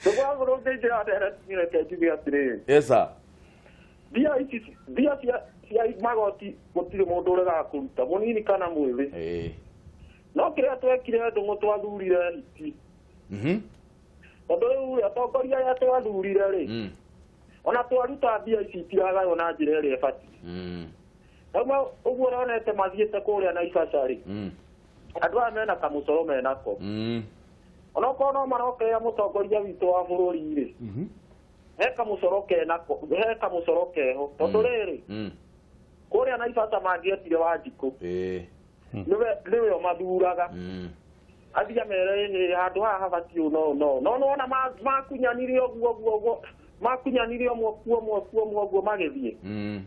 Tũgwagũrũ ngĩingĩra ndereti reke njuge atĩrĩrĩ. Yes sir. Mbia ici mbia cia magoti gũtirĩ mũndũ ũregaga kũruta, mũnini kana mwĩthĩ. No kĩrĩa twekire ndũng'ũ twathurire hiti. Tondũ rĩu atongoria arĩa twathurire rĩ, ona twaruta mbia ici itiragaywo na njĩra ĩrĩa ĩbatiĩ. Rĩu ũguo ũronete mathiĩte kũrĩa Naivasha rĩ, andũ aya mena kamũcoro menako. Onokorwo no marokerera mũtongoria witũ wa bũrũri rĩ, he kamũcoro kenako, he kamũcoro keho. Tondũ rĩrĩ, kũrĩa Naivasha mangĩetire Wanjikũ, nĩwe ũmathuraga. Athiĩ amere ĩhĩ handũ haha habatiĩ no no no nĩwona makunyanire ũguo ũguo ũguo makunyanire ũmwe kuo ũmwe kuo ũmwe ũguo magĩthiĩ.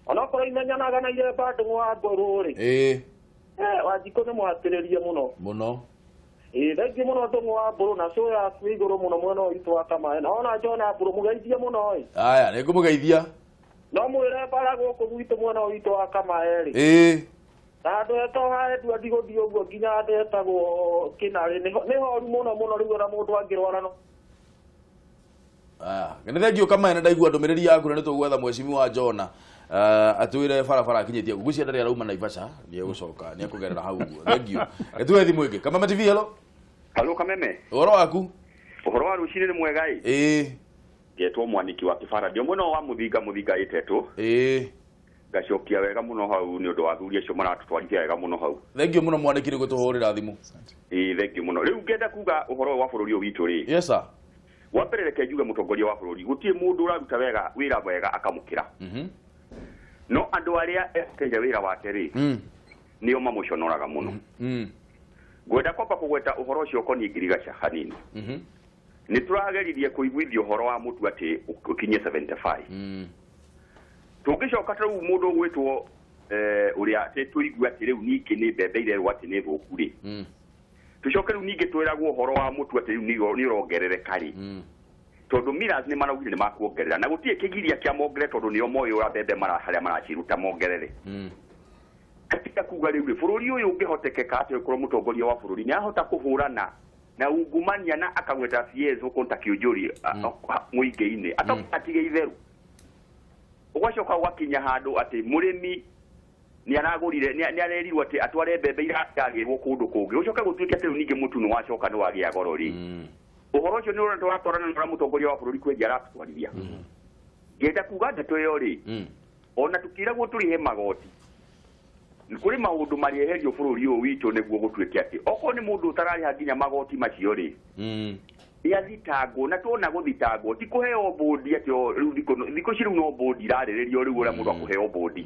Onokorwo imenyanaga na iremba Ndũng'ũ wa Mbũrũ rĩ. Wanjikũ nĩ mũhatĩrĩrie mũno. Mũno. Thengiũ mũno Ndũng'ũ wa Mbũrũ na cũ yaku igũrũ mũno mwena ũyũ witũ wa Kamae. Na ona Jona Mbũrũ mũgeithie mũno ĩ. Aya, nĩngũmũgeithia. No mwĩre bara gũkũ gwitũ mwena ũyũ witũ wa Kamae rĩ. Na handũ hetagwo ha Edward gũthiĩ ũguo nginya handũ hetagwo Kĩnarĩ nĩ horu mũno mũno rĩu ona mũndũ angĩrwara no. Aya, nĩ thengiũ Kamae, nĩ ndaigua ndũmĩrĩri yaku na nĩ tũgwetha mheshimiwa Jona. Atwĩre barabara akinyĩtie ngũcia ndarĩ arauma Naivasha, nĩegũcoka nĩekũgerera hau ũguo. Thengiũ. Tuwe thimũ ĩngĩ. Kameme TV, hello. Hello Kameme. Ũhoro waku? Ũhoro wa rũcinĩ nĩ mwega ĩ. Ngetwo Mwaniki wa Kĩbara, ndĩ mwena wa Mũthinga Mũthinga ĩtetũ. Ngacokia wega mũno hau nĩ ũndũ wa athuri acio maratũtwarithia wega mũno hau. Thengiũ mũno Mwaniki nĩ gũtũhũrĩra thimũ. Thengiũ mũno. Rĩu ngenda kuga ũhoro wa bũrũri ũyũ witũ rĩ. Yes sir. Wa mbere reke njuge mũtongoria wa bũrũri gũtirĩ mũndũ ũraruta wega wĩra wega akamũkĩra. No andũ arĩa ehokeire wĩra wake rĩ nĩo mamũconoraga mũno. Ngwenda kwamba kũgweta ũhoro ũcio ũkoniĩ ngirigaca hanini. Nĩ tũrageririe kũiguithia ũhoro wa mũtu atĩ ũkinye 75. Tũngĩcoka ta rĩu mũndũ ũgwĩtwo ũrĩa atĩ tũigue atĩ rĩu ningĩ nĩ mbembe irerwo atĩ nĩ thũku rĩ. Tũcoke rĩu ningĩ twĩragwo ũhoro wa mũtu atĩ rĩu nĩ ũrongerereka rĩ. Tondũ Millers nĩ maraugire nĩ makuongerera na gũtirĩ kĩgiria kĩa mongerere tondũ nĩo moĩ ũrĩa mbembe harĩa maraciruta mongerere. Katika kuga rĩu rĩ bũrũri ũyũ ũngĩhotekeka atĩ ũkorwo mũtongoria wa bũrũri nĩ ahota kũhũrana na ungumania na akagweta CS gũkũ ta kĩũnjũri mũingĩ-inĩ atige itheru. Ũgacoka ũgakinya handũ atĩ mũrĩmi nĩ aragũrire nĩ arerirwo atĩ atware mbembe iragĩrwo kũndũ kũngĩ ũcoke gũtuĩke atĩ rĩu ningĩ mũtu nĩ wacoka nĩ wagĩa goro rĩ. Ũhoro ũcio nĩ ũrona tũratwarana na mũtongoria wa bũrũri kwendia aratũtwarithia. Ngenda kuga ndeto ĩyo rĩ ona tũkĩragwo tũrĩhe magoti kũrĩ maũndũ marĩeherio bũrũri ũyũ witũ nĩguo gũtuĩke atĩ okorwo nĩ mũndũ ũtararĩha nginya magoti macio rĩ nĩathitangwo na tuona gũthitangwo ti kũheo bũndi atĩ rĩu thikũ ici rĩu no bũndi irarĩrĩrio rĩu ũrĩa mũndũ akũheo bũndi.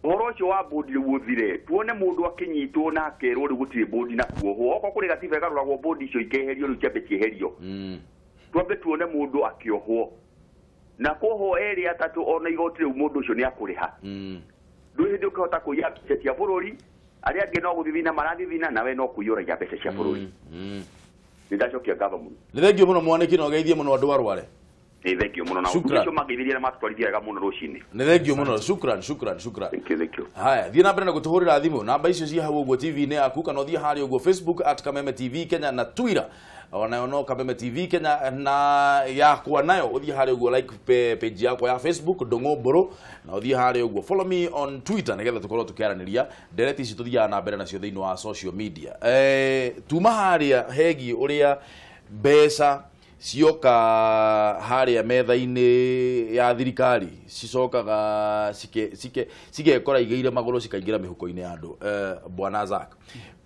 Ũhoro ũcio wa bũndi rĩu ũthire tuone mũndũ akĩnyitwo na akerwo rĩu gũtirĩ bũndi na kuohwo okorwo kũrĩ gatiba ĩgarũragwo bũndi icio ikeherio rĩu ciambe cieherio. Twambe tuone mũndũ akĩohwo na kuohwo erĩ atatũ ona igoti rĩu mũndũ ũcio nĩ akũrĩha. Ndũrĩ hĩndĩ ũkĩhota kũiya mbeca cia bũrũri arĩa angĩ no gũthithina marathithina nawe no kũiyũragia mbeca cia bũrũri. Nĩ ndacokia ngatho mũno. Nĩ thengiũ mũno Mwaniki na ũgeithie mũno andũ arware. Nĩ thengiũ mũno na ũndũ ũcio mangeithirie na matũtwarithia wega mũno rũcinĩ. Nĩ thengiũ mũno. Shukran, shukran, shukran. Thank you, thank you. Haya, thiĩ na mbere na gũtũhũrĩra thimũ. Namba icio ciĩ hau ũguo TV-inĩ yaku kana ũthiĩ harĩa ũguo Facebook at Kameme TV Kenya na Twitter onayo no Kameme TV Kenya na yakwa nayo ũthiĩ harĩa ũguo like page yakwa ya Facebook Ndũng'ũ Mbũrũ na ũthiĩ harĩa ũguo follow me on Twitter nĩgetha tũkorwo tũkĩaranĩria ndereti ici tũthiaga na mbere nacio thĩinĩ wa social media. Tuma harĩa hegiĩ ũrĩa mbeca cioka harĩa metha-inĩ ya thirikari cicokaga cigekora igĩire magũrũ cikaingĩra mĩhuko-inĩ ya andũ. Bwana Zack,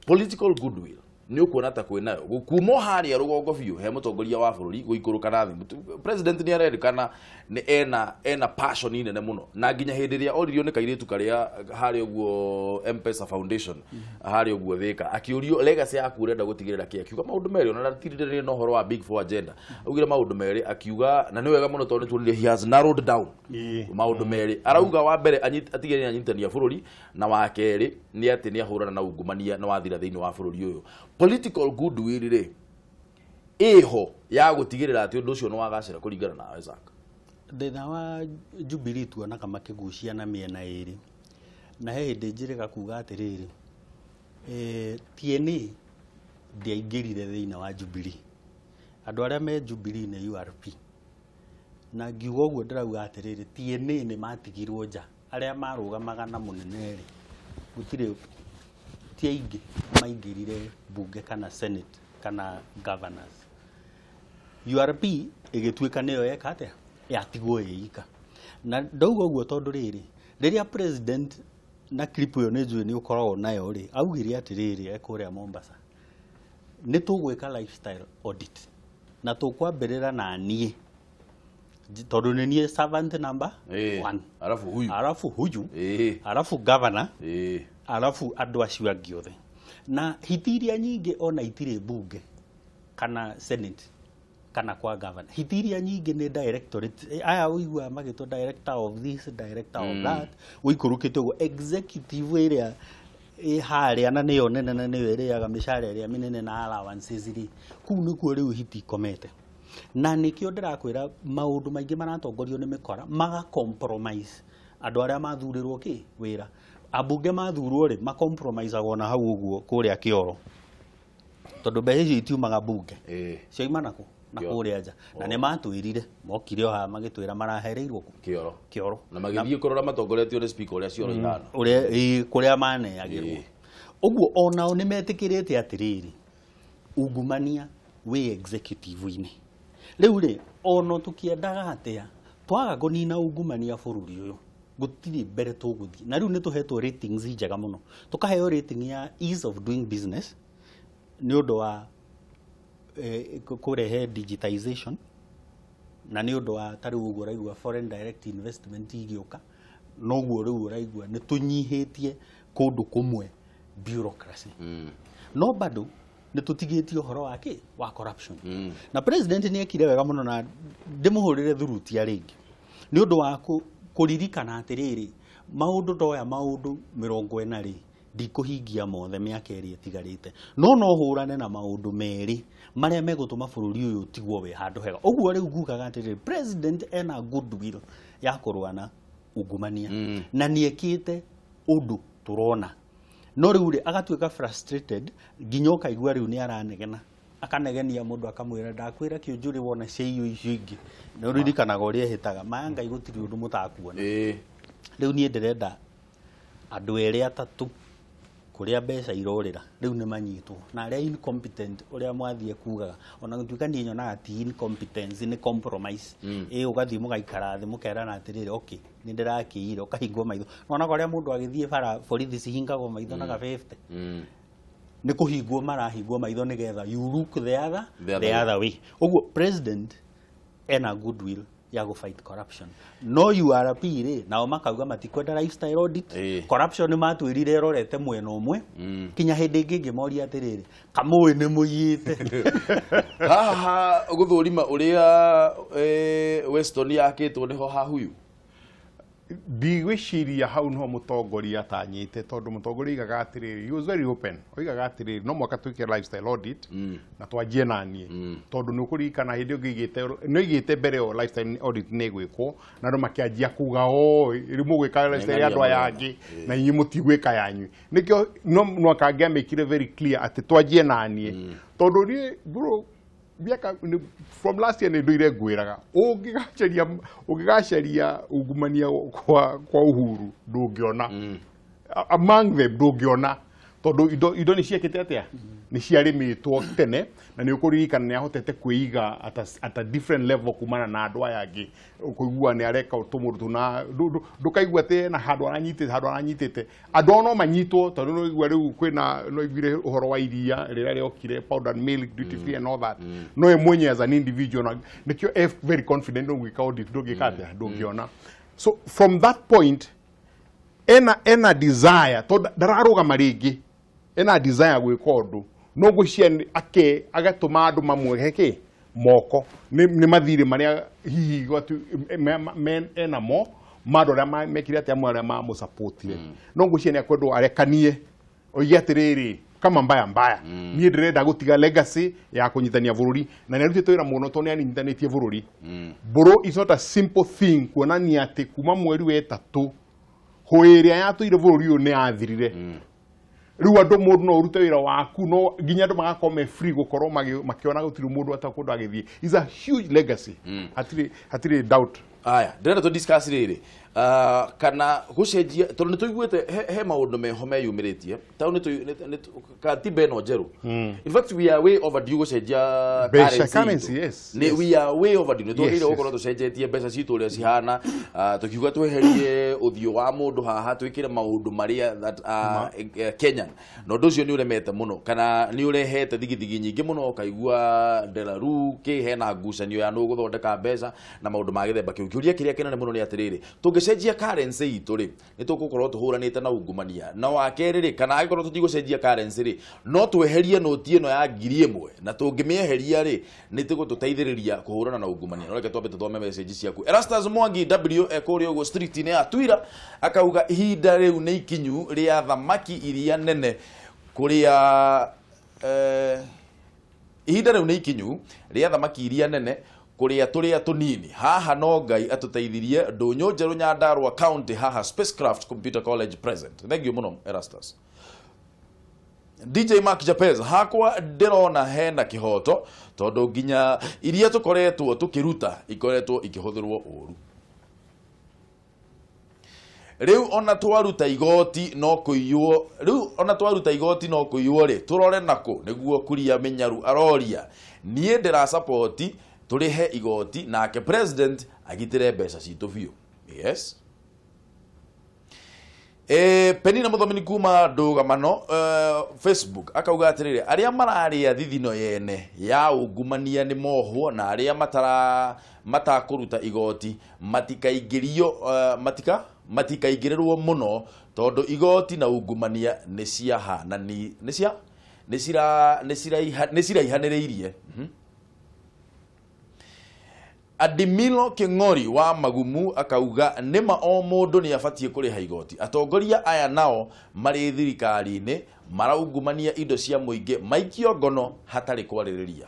political goodwill nĩ ũkuona ta kwĩnayo gũkuuma harĩa rũgongo biũ he mũtongoria wa bũrũri gũikũrũka na thĩ. President nĩ arerĩkana nĩ ena passion nene mũno na nginya hĩndĩ ĩrĩa oririo nĩ kairĩtu karĩa harĩa ũguo M-Pesa Foundation harĩa ũguo Thĩka akĩũrio legacy yaku ũrenda gũtigĩrĩra kĩ akiuga maũndũ merĩ ona ndatirire na ũhoro wa big four agenda augire maũndũ merĩ akiuga na nĩ wega mũno tondũ nĩtuonire he has narrowed down maũndũ merĩ arauga wa mbere atigĩrĩre anyitania bũrũri na wa kerĩ nĩ atĩ nĩ ahũrana na ungumania na wathira thĩinĩ wa bũrũri ũyũ. Political goodwill rĩ ĩho ya gũtigĩrĩra atĩ ũndũ ũcio nĩ wagacĩra kũringana nawe Zack. Thĩna wa Jubilee tuonaga makĩgucia na mĩena ĩrĩ na he hĩndĩ njĩrĩga kuga atĩrĩrĩ TNA ndĩaingĩrire thĩinĩ wa Jubilee andũ arĩa me Jubilee nĩ URP na ngiuga ũguo ndĩrauga atĩrĩrĩ TNA nĩ matigirwo nja arĩa marũgamaga na mũnene rĩ gũtirĩ ti aingĩ maingĩrire bunge kana senate kana governors. URP ĩgĩtuĩka nĩyo yeka atĩa yatigwo ĩika na ndauga ũguo tondũ rĩrĩ rĩrĩa president na clip ĩyo nĩ njũĩ nĩ ũkoragwo nayo rĩ augire atĩrĩrĩ ekũrĩa Mombasa nĩ tũgwĩka lifestyle audit na tũkwambĩrĩra na niĩ tondũ nĩ niĩ servant number 1 arafu huyu arafu governor arafu andũ acio angĩ othe. Na hiti iria nyingĩ ona itirĩ bunge kana senate kana kwa governor. Hiti iria nyingĩ nĩ directorate. Aya ũiguaga magĩtwo director of this, director of that. Ũikũrũkĩte ũguo executive ĩrĩa ĩ harĩa na nĩyo nene na nĩyo ĩrĩaga mĩcara ĩrĩa mĩnene na allowances rĩ, kũu nĩkuo rĩu hiti ikomete. Na nĩkĩo ndĩrakwĩra maũndũ maingĩ maratongorio nĩ mĩkora maga compromise andũ arĩa mathurĩrwo kĩ wĩra. Ambunge mathurwo rĩ macompromisagwo na hau ũguo kũrĩa kĩoro, tondũ mbeca icio itiumaga bunge, cioima nakũ na kũrĩa nja. Na nĩ matwĩrire mokire o haha magĩtwĩra marahereirwo kũ kĩoro kĩoro, na magĩthiĩ kũrora matongoretio nĩ speaker ũrĩa cioro ithano ũrĩa kũrĩa maneagĩrwo. Ũguo onao nĩ metĩkĩrĩte atĩrĩrĩ, ungumania wĩ executive-inĩ. Rĩu rĩ ono tũkĩendaga atĩa twaga kũnina ungumania bũrũri ũyũ gũtirĩ mbere tũgũthiĩ. Na rĩu nĩ tũhetwo ratings njega mũno, tũkaheo rating ya ease of doing business nĩ ũndũ wa kũrehe digitization, na nĩ ũndũ wa ta rĩu ũguo ũraigua foreign direct investment igĩũka, noguo rĩu ũraigua nĩ tũnyihĩtie kũndũ kũmwe bureaucracy. No bado nĩ tũtigĩtie ũhoro wa kĩ wa corruption. Na president nĩ ekire wega mũno, na ndĩmũhũrĩre thurutia rĩngĩ nĩ ũndũ wa kũririkana atĩrĩrĩ, maũndũ ndoya maũndũ 40 rĩ ndikũhingia mothe mĩaka ĩrĩa ĩtigarĩte, no no hũrane na maũndũ merĩ marĩa megũtũma bũrũri ũyũ ũtigwo wĩ handũ hega. Ũguo rĩu ngugaga atĩrĩrĩ, president ena goodwill ya kũrũa na ungumania, na nĩ ekĩte ũndũ tũrona. No rĩu rĩ agatuĩka frustrated nginya ũkaigua rĩu nĩ aranegena, akanegenia mũndũ akamwĩra ndakwĩra kĩũnjũrĩ wona cia irio icio ingĩ. Nĩ ũririkanaga ũrĩa ehĩtaga maya Ngai gũtirĩ ũndũ mũtakuona. Rĩu niĩ ndĩrenda andũ erĩ atatũ kũrĩa mbeca irorĩra rĩu nĩ manyitwo, na arĩa incompetent ũrĩa mwathiĩ kugaga, ona gũtuĩka niĩ nyonaga ti incompetence nĩ compromise. Ũgathiĩ mũgaikara thĩ mũkerana atĩrĩrĩ, okay nĩ ndĩrakĩire, ũkahingwo maitho. Wonaga ũrĩa mũndũ agĩthiĩ bara borithi cihingagwo maitho na gabĩbte, nĩ kũhingwo marahingwo maitho nĩgetha you look the other way. Ũguo president ena goodwill ya go fight corruption, no URP rĩ nao makauga matikwenda lifestyle audit. Corruption nĩ matwĩrire ĩrorete mwena ũmwe, kinya hĩndĩ ĩngĩ ngĩmoria atĩrĩrĩ, kamũĩ nĩ mũiyĩte. Haha gũthũrima ũrĩa Weston yakĩtwo nĩho hahuyu. Ndigwĩciria hau niho mũtongoria atanyĩte, tondũ mũtongoria oigaga atĩrĩrĩ, he was very open, oigaga atĩrĩrĩ no mwaka twĩke lifestyle audit na twanjie naniĩ, tondũ nĩ ũkũririkana hĩndĩ ĩyo nĩ oigĩte mbere ĩyo lifestyle audit nĩ ĩgwĩkwo, na andũ makĩanjia kuga o rĩu mũgwĩka lifestyle ya andũ aya angĩ na inyuĩ mũtigwĩka yanyu. Nĩkĩo no mwaka angĩamĩkire very clear atĩ twanjie naniĩ, tondũ niĩ bro miaka from last year nĩ ndũire ngwĩraga ũngĩgacaria ungumania kwa Uhuru ndũngĩona, among them ndũngĩona, tondũ indo nĩ ciekĩte atĩa, nĩ ciarĩmĩtwo tene, na nĩ ũkũririkana nĩ ahotete kwĩiga at a different level kumana na andũ aya angĩ. Ũkũigua nĩ areka tũmũndũ tũna ndũkaigua atĩ ena handũ aranyitĩte andũ ao no manyitwo, tondũ no ũigua rĩu kwĩna no iguire ũhoro wa iria rĩrĩa rĩokire powdered milk duty free and all that, no ye mwenye as an individual, na nĩkĩo e very confident ndũngĩka audit ndũngĩka atĩa ndũngĩona. So from that point ena desire, tondũ ndararũgama rĩngĩ, ena desire gwĩka ũndũ, no gwĩciria ake agatũma andũ mamwehe kĩ moko nĩ mathirĩ marĩa hihi ena mo ma andũ arĩa mekire atĩa, amwe arĩa mamũsupportire. No ngwĩciria nĩ akwendwo arekanie oige atĩrĩrĩ kama mbaya mbaya, niĩ ndĩrenda gũtiga legacy ya kũnyitania bũrũri, na nĩ arutĩte wĩra mũno tondũ nĩ anyitanĩtie bũrũri. Bro is not a simple thing kuonania atĩ kuma mweri wa ĩtatũ hũĩ ĩrĩa yatũire bũrũri ũyũ nĩ yathirire. Rĩu andũ mũndũ no ũrute wĩra waku, no nginya andũ magakorwo me free gũkorwo makĩona gũtirĩ mũndũ atakũndũ agĩthiĩ. Is a huge legacy, hatirĩ doubt. Aya ndĩrenda tũ discuss rĩrĩ kana gũcenjia, tondũ nĩ tũiguĩte he maũndũ meho meyumĩrĩtie tondũ nĩ katiba ĩno njerũ. In fact we are way overdue gũcenjia currency. Yes, we are way overdue. Nĩ twagĩrĩire gũkorwo tũcenjetie mbeca citũ ũrĩa cihana, tũkiuga tweherie ũthiũ wa mũndũ haha twĩkĩre maũndũ marĩa that Kenyan, na ũndũ ũcio nĩ ũremete mũno kana nĩ ũrehete thigithigi nyingĩ mũno, ũkaigua Delaru kĩ hena ngucanio ya nũ gũthondeka mbeca na maũndũ ma gĩthemba kĩu. Kĩũria kĩrĩa kĩnene mũno nĩ atĩrĩrĩ, tũngĩcenjia Tũngĩcenjia currency itũ rĩ, nĩ tũgũkorwo tũhũranĩte na ungumania. Na wa kerĩ rĩ, kana angĩkorwo tũtigũcenjia currency rĩ, no tweherie noti ĩno ya 1000, na tũngĩmĩeheria rĩ, nĩ tũgũtũteithĩrĩria kũhũrana na ungumania. No reke twambe tũthome message ciaku. Erastus Mwangi W ekũrĩa ũguo street-inĩ ya Twira akauga ihinda rĩu nĩ ikinyu rĩa thamaki iria nene kũrĩa ihinda rĩu nĩ ikinyu rĩa thamaki iria nene kũrĩa tũrĩa tũnini. Haha no Ngai atũteithirie. Ndũnyũ Njerũ Nyandarua County, haha Spacecraft Computer College present. Thank you mũno Erastus. DJ Mark Japez, hakwa ndĩrona hena kĩhoto tondũ nginya iria tũkoretwo tũkĩruta ikoretwo ikĩhũthĩrwo ũru. Rĩu ona twaruta igoti no kũiywo, rĩu ona twaruta igoti no kũiywo rĩ, tũrore nako nĩguo Kuria Mĩnyaru aroria. Niĩ ndĩra support tũrĩhe igoti nake president agitĩre mbeca citũ biũ. Yes. Penina Muthomini kuma ndũgamano Facebook akauga atĩrĩrĩ, arĩa mararĩa thithino yene ya ungumania nĩ mohwo, na arĩa matakũruta igoti matikaingĩrio, matikaingĩrĩrwo mũno tondũ igoti na ungumania nĩ ciahanani, nĩ ciraihanĩrĩirie. Adimilo King'ori wa Magumu akauga nĩma o mũndũ nĩ abatiĩ kũrĩha igoti. Atongoria aya nao marĩ thirikari-inĩ maraungumania indo cia mũingĩ maikio ngono hatarĩ kwarĩrĩria.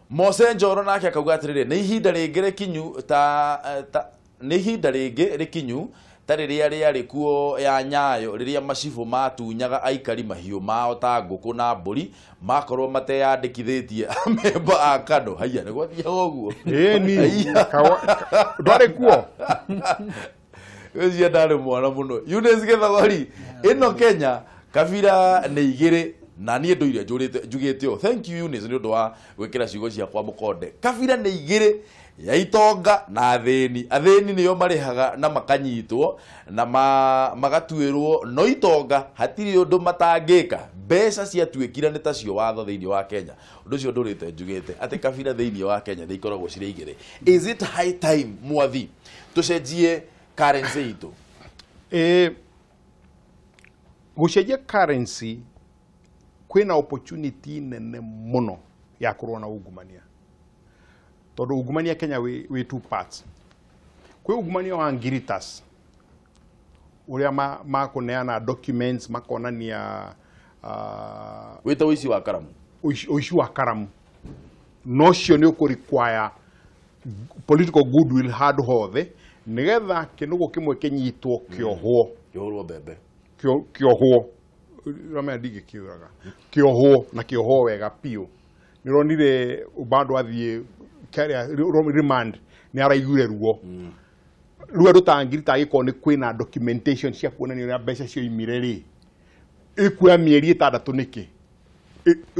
Mose Njoro nake akauga atĩrĩrĩ, nĩ ihinda rĩngĩ rĩkinyu ta nĩ ihinda rĩngĩ rĩkinyu ta rĩrĩa rĩarĩ kuo ya Nyayo, rĩrĩa macibũ matunyaga aikari mahiũ mao ta ngũkũ na mbũri makorwo mateyandĩkithĩtie amemba a KANU. Haiya, nĩ gwathiaga ũguo? Ĩni, ndwarĩ kuo? Ũcio ndarĩ mwana mũno. Eunice Gĩthogori, ĩno Kenya kabira nĩ igĩrĩ na niĩ ndũire njugĩte ũũ. Thank you Eunice nĩ ũndũ wa gwĩkĩra ciugo ciakwa mũkonde. Kabira nĩ igĩrĩ, ya itonga na athĩni. Athĩni nĩo marĩhaga na makanyitwo na magatuĩrwo, no itonga hatirĩ ũndũ matangĩka. Mbeca ciatuĩkire nĩ tacio watho thĩinĩ wa Kenya. Ũndũ ũcio ndũrĩte njugĩte atĩ kabira thĩinĩ wa Kenya nĩ ikoragwo cirĩ igĩrĩ. Is it high time mwathi tũcenjie currency itũ? Gũcenjia currency kwĩna opportunity nene mũno ya kũrũa na ungumania. Tondũ ungumania Kenya wĩ two parts. Kwĩ ungumania wa ngiritas ũrĩa makũneana documents makonania wĩta ũici wa karamu. Ũici wa karamu. No ũcio nĩ ũkũ require political goodwill handũ hothe nĩgetha kĩnũgũ kĩmwe kĩnyitwo kĩohwo. Kĩohwo mbembe. Kĩohwo. Ramenya ndingĩkĩũraga. Kĩohwo na kĩohwo wega biũ. Nĩũronire bado athiĩ remand nĩ araiguire ruo. Rĩu andũ ta ngiri ta angĩkorwo nĩ kwĩna documentation cia kuonania ũrĩa mbeca cioimire rĩ, ĩkuoya mĩeri 6 nĩkĩ?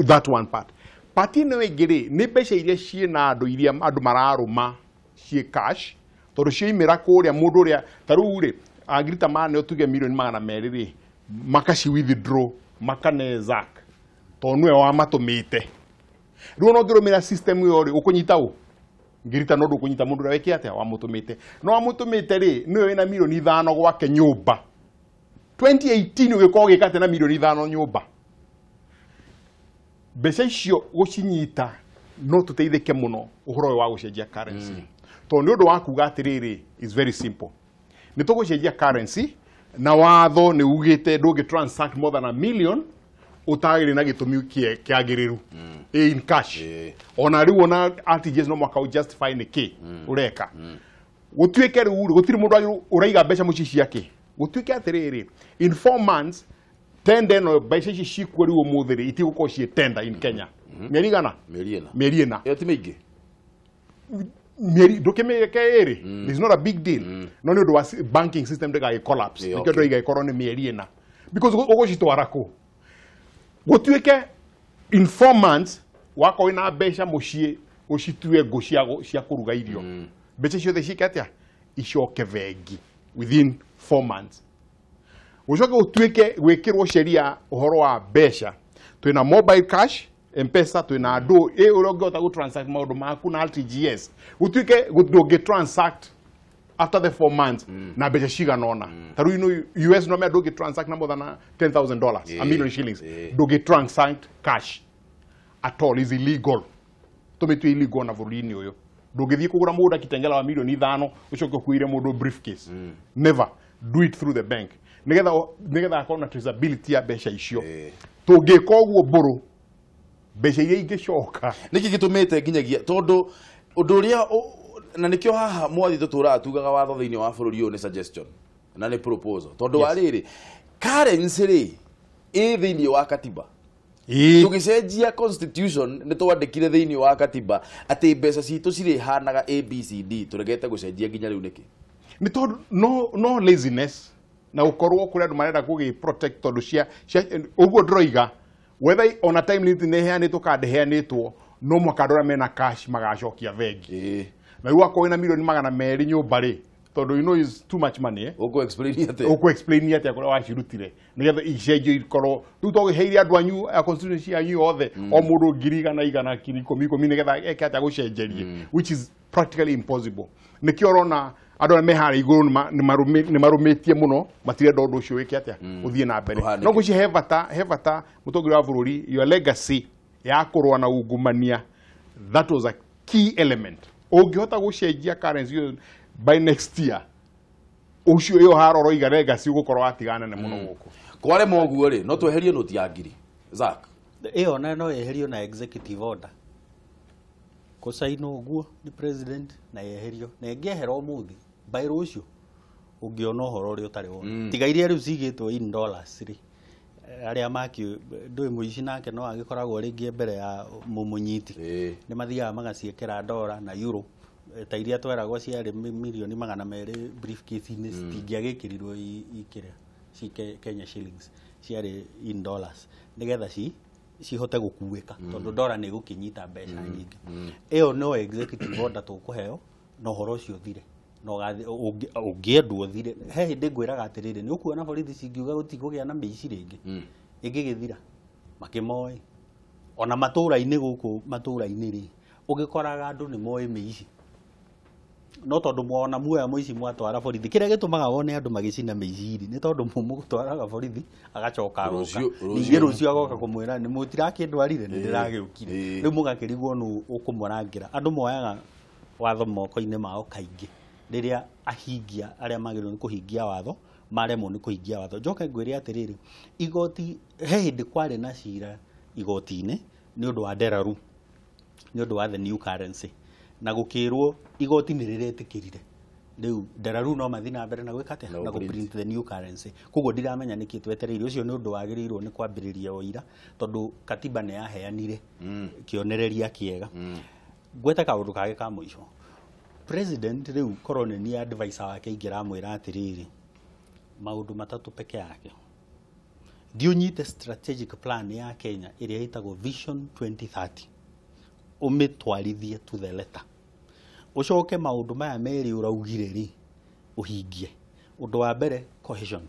That one part. Part ĩno ĩngĩ rĩ, nĩ mbeca iria ciĩna andũ iria andũ mararũma ciĩ cash, tondũ cioimĩra kũrĩa mũndũ ũrĩa ta rĩu rĩ, angiri ta maneo tuge milioni 200 rĩ, makaci withdraw makane Zack tondũ nĩwe wamatũmĩte. Rĩu ona ũngĩrũmĩrĩra system ĩyo rĩ, ũkũnyita ũ? Ngirita no ndũkũnyita mũndũ ũrĩa wĩke atĩa wamũtũmĩte. No wamũtũmĩte rĩ, nĩwe wĩna milioni 5 gwake nyũmba. 2018 ũgĩkorwo ũgĩka atĩa na milioni 5 nyũmba? Mbeca icio gũcinyita no tũteithĩke mũno ũhoro ũyũ wa gũcenjia currency. Tondũ nĩ ũndũ wa kuga atĩrĩrĩ, is very simple. Nĩ tũgũcenjia currency na watho nĩ ugĩte ndũngĩ transact more than 1 million ũtagĩrĩ na gĩtũmi kĩagĩrĩru in cash. Ona rĩu ona RTGS no mwaka justify nĩ kĩ ũreka. Gũtuĩke rĩu gũtirĩ mũndũ ũraiga mbeca mũciĩ ciake. Gũtuĩke atĩrĩrĩ, in 4 months tender ĩno mbeca ici cikuo rĩu ũmũthĩ rĩ, itigũkorwo ciĩ tender in Kenya. Mĩeri igana? Mĩeri ĩna. Mĩeri ĩna. Ĩyo ti mĩingĩ. Mĩeri ndũkĩmĩreke ĩrĩ. It's not a big deal. No nĩ ũndũ wa banking system ndĩgagĩ collapse. Nĩkĩo ndĩroiga ĩkorwo nĩ mĩeri ĩna. Because ũgũcitwara kũ? Gũtuĩke in 4 months wakorwo wĩna mbeca mũciĩ ũcitue ngũ cia kũruga irio. Mbeca ciothe ciĩke atĩa? Icoke bengi within 4 months. Gũcoke gũtuĩke gwĩkĩrwo sheria ũhoro wa mbeca. Twĩna mobile cash Mpesa twina andu uria ungihota gu transact maundu maku na RTGS gutuike ndungi transact after the 4 months na mbeca cigana ona ta riu ino US no me ndungi transact na more than $10,000 a million shillings ndungi transact cash at all is illegal tumitue illegal na bũrũri-inĩ ũyũ ndũngĩthiĩ kũgũra mũgũnda Kitengela wa milioni 5 ũcoke ũkuĩre mũndũ briefcase. Never do it through the bank nigetha akorwo na traceability ya mbeca icio. Tũngĩka ũguo mbũrũ mbeca iria ingĩcoka nĩkĩ gĩtũmĩte nginyagia tondũ ũndũ ũrĩa na nĩkĩo haha mwathi tũtũraga tugaga watho thĩinĩ wa bũrũri ũyũ nĩ suggestion na nĩ proposal tondũ wa rĩrĩ currency rĩ ĩ thĩinĩ wa katiba. Tũgĩcenjia constitution nĩ twandĩkire thĩinĩ wa katiba atĩ mbeca citũ cirĩhanaga ABCD tũregete gũcenjia nginya rĩu nĩkĩ? Nĩ tondũ no laziness na gũkorwo kũrĩ andũ marenda kũgĩ protect tondũ cia ũguo ndĩroiga whether on a time limit nĩ ĩheanĩtwo kana ndĩheanĩtwo no mũhaka andũ arĩa mena cash magacokia bengi. Na rĩu akorwo wĩna milioni 200 nyũmba rĩ tondũ you know is too much money. Ũkũ explain atĩa? Ũkũ explain atĩa kũrĩa wacirutire nĩgetha icenjio ikorwo rĩu tũgĩheire andũ anyu a constituency yanyu othe o mũndũ 100,000 100,000 10,000 nĩgetha eke atĩa gũcenjerie, which is practically impossible. Nĩkĩo ũrona andũ arĩa me harĩa igũrũ nĩ marũmĩtie mũno matirenda ũndũ ũcio wĩke atĩa ũthiĩ na mbere. No ngwĩciria he bata mũtongoria wa bũrũri your legacy ya kũrũa na ungumania, that was a key element. Ũngĩhota gũcenjia currency by next year ucio iyo haroro iga legacy ugukorwo watigana nene muno guku kware moguo ri no tweherie noti ya ngiri Zack iyo na no yeherio na executive order kusainwo uguo ni president na yeherio na ingĩehera ũmũthĩ by rũciũ ũngĩona ũhoro ũrĩa ũtarĩ wona tiga iria rĩu cigĩtwo in dollars rĩ arĩa maki ndũĩ mũici nake no agĩkoragwo rĩngĩ mbere ya mũmũnyiti nĩ mathiaga magaciĩkĩra dola na euro ta iria tweragwo ciarĩ milioni 200 briefcase-inĩ citingĩagĩkĩrirwo ikĩrĩa ci Kenya shillings ciarĩ in dollars nĩgetha cihote gũkuĩka tondũ dola nĩ ĩgũkĩnyita mbeca nyingĩ. Ĩyo no executive order tũkũheo na ũhoro ũcio ũthire na ũngĩendwo ũthire. He hĩndĩ ngwĩraga atĩrĩrĩ nĩ ũkuona borithi cingiuga gũtikũgĩa na mĩici rĩngĩ ĩngĩgĩthira makĩmoĩ ona matũũra-inĩ gũkũ matũũra-inĩ rĩ ũgĩkoraga andũ nĩ moĩ mĩici no tondũ mwona muoya mũici mwatwara borithi kĩrĩa gĩtũmaga wone andũ magĩcina mĩici rĩ nĩ tondũ mũmũtwaraga borithi agacoka agoka ningĩ rũciũ agoka kũmwĩra nĩ mũtirakĩndwarire nĩ ndĩragĩũkire rĩu mũgakĩrigwo nũ ũkũmũrangĩra. Andũ moyaga watho moko-inĩ mao kaingĩ rĩrĩa ahingia arĩa magĩrĩirwo nĩ kũhingia watho maremwo nĩ kũhingia watho. Njoke ngwĩre atĩrĩrĩ igoti he hĩndĩ kwarĩ na cira igoti-inĩ nĩ ũndũ wa Deraru nĩ ũndũ wa the new currency na gũkĩrwo igoti nĩ rĩretĩkĩrire rĩu Deraru no mathiĩ na mbere na gwĩka atĩa na gũ-print the new currency. Koguo ndiramenya nĩkĩ twetereire ũcio nĩ ũndũ wagĩrĩirwo nĩ kwambĩrĩria ũira tondũ katiba nĩ yaheanire kĩonereria kĩega. Ngwete kaũndũ kangĩ ka mũico president rĩu korwo nĩ niĩ advisor wake ingĩramwĩra atĩrĩrĩ maũndũ matatũ peke yake thiĩ ũnyite strategic plan ya Kenya ĩrĩa ĩtagwo Vision 2030 ũmĩtwarithie to the letter ucoke maundu maya meri uraugire ri uhingie. Undu wa mbere cohesion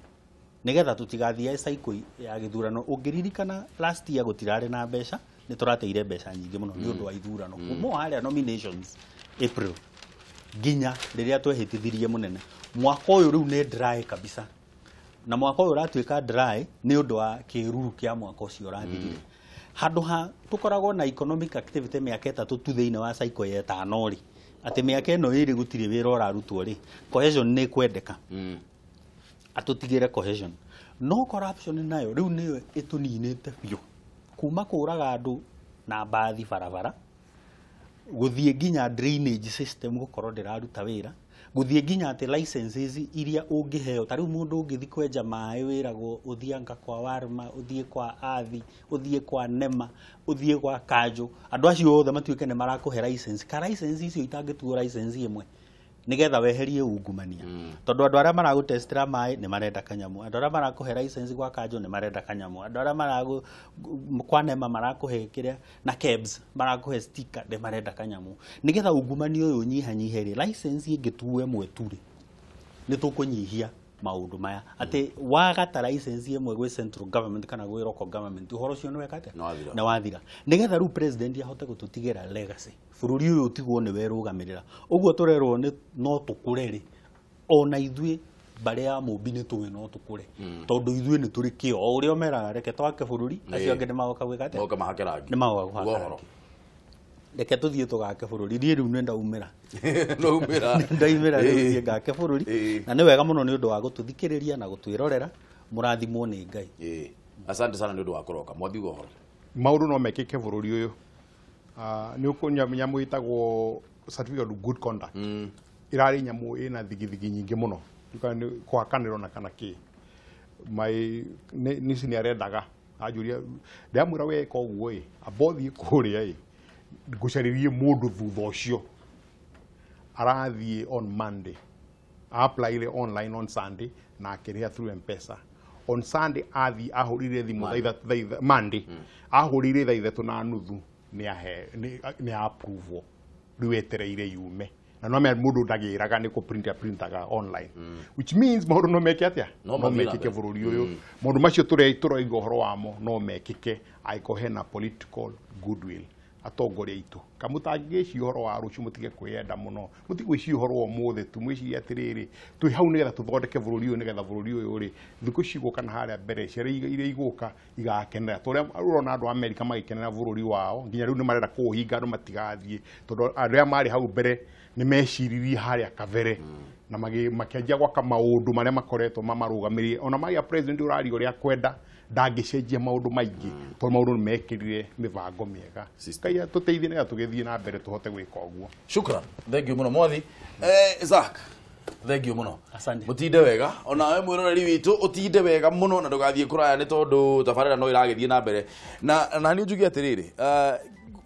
nigetha tutigathiae cycle ya githurano. Ungiririkana last year gutirari na mbeca ni turateire mbeca nyingi muno ni undu wa ithurano kuma haria nominations April nginya riria twehitithirie munene. Mwaka uyu riu ni dry kabisa na mwaka uyu uratuika dry ni undu wa kiruru kia mwaka ucio urathirire. Handu ha tukoragwo na economic activity miaka 3 tu thiini wa cycle ya 5 ri ati miaka ino iri gutiri wira urarutwo ri cohesion ni kwendeka atutigire cohesion. No corruption nayo riu niyo ituninite biu kuma kuraga andu na mbathi barabara guthie nginya drainage system gukorwo ndiraruta wira guthie nginya ati licenses iria ungiheo ta riu mundu ungithi kwenja mai wiragwo uthianga kwa Warma uthie kwa Athi uthie kwa Nema uthie kwa Kanjo andu acio othe matuike ni marakuhe license ka license icio itangituo license imwe nigetha weherie ungumania tondu andu aria maragutestera mai ni marenda kanyamu andu aria marakuhe license gwa Kanjo ni marenda kanyamu andu aria maragu kwa Nema marakuhe kiria na KEBS marakuhe sticker ni marenda kanyamu nigetha ungumania uyu unyihanyihe ri license ingituo ĩmwe tu ri ni tukunyihia maundu maya ati wagata license imwe gwi central government kana gwi local government uhoro ucio ni weka atia na wathira nigetha riu president ahote gututigira legacy bururi uyu utigwo ni werugamirira uguo turerwo ni no tukure ri ona ithuĩ mbare ya Mũmbi nĩ tũĩ no tũkũre tondũ ithuĩ nĩ tũrĩ kĩo o ũrĩa meraga reke twake bũrũri acio angĩ nĩ magoka gwĩka atĩa moka mahake rangi nĩ magoka kũhaka rangi reke tũthiĩ tũgake bũrũri niĩ rĩu nĩ ndaumĩra ndaumĩra rĩu thiĩ ngake bũrũri na nĩ wega mũno nĩ ũndũ wa gũtũthikĩrĩria na gũtwĩrorera mũrathimwo nĩ Ngai. Asante sana nĩ ũndũ wa kũroka mwathi ũhoro maũndũ no mekĩke bũrũri ũyũ nĩ ũkũnya nyamũ ĩtagwo certificate of good conduct irarĩ nyamũ ĩna thigithigi nyingĩ mũno kũhakanĩrwo na kana kĩ mai nisi nĩ arendaga anjũria ndamwĩra weka ũguo ĩ amba ũthiĩ kũrĩa ĩ ngũcarĩrie mũndũ thutha ũcio arathiĩ on Monday applyire online on Sunday na akĩrĩha through M-Pesa on Sunday athiĩ ahũrire thimũ Monday ahũrire 3:30 nĩ approve rĩu etereire yume na no me mundu ndagiraga ni ku printaga online which means maundu no meke atia no mekike bururi uyu maundu macio turoiga uhoro wamo no mekike angĩkorwo hena political goodwill atongoria aitu kamutangĩciria ũhoro wa rũciũ mũtige kwĩyenda mũno mũtige gwĩciria ũhoro wa ũmũthĩ tu mwĩcirie atĩrĩrĩ twĩ hau nĩgetha tũthondeke bũrũri ũyũ nĩgetha bũrũri ũyũ rĩ thikũ cigũka na harĩa mbere ciana iria igũka igakenera ta ũrĩa ũrona andũ a Amerika magĩkenera bũrũri wao nginya rĩu nĩ marenda kũũhinga andũ matigathiĩ tondũ arĩa marĩ hau mbere nĩ meciririe harĩa kabere na makĩanjia gwaka maũndũ marĩa makoretwo mamarũgamĩrĩire ona magĩa president ũraria ũrĩa kwenda ndangĩcenjia maũndũ maingĩ tondũ maũndũ nĩ mekĩrire mĩbango mĩega. Ngai atũteithie nĩgetha tũgĩthiĩ na mbere tũhote gwĩka ũguo. Shukran, thank you mũno mwathi. Isaac, thank you mũno. Asante. Mũtinde wega onawe mwĩroreri witũ ũtinde wega mũno na ndũgathiĩ kũraya nĩ tondũ tabarĩra no ĩragĩthiĩ na mbere na niĩ njuge atĩrĩrĩ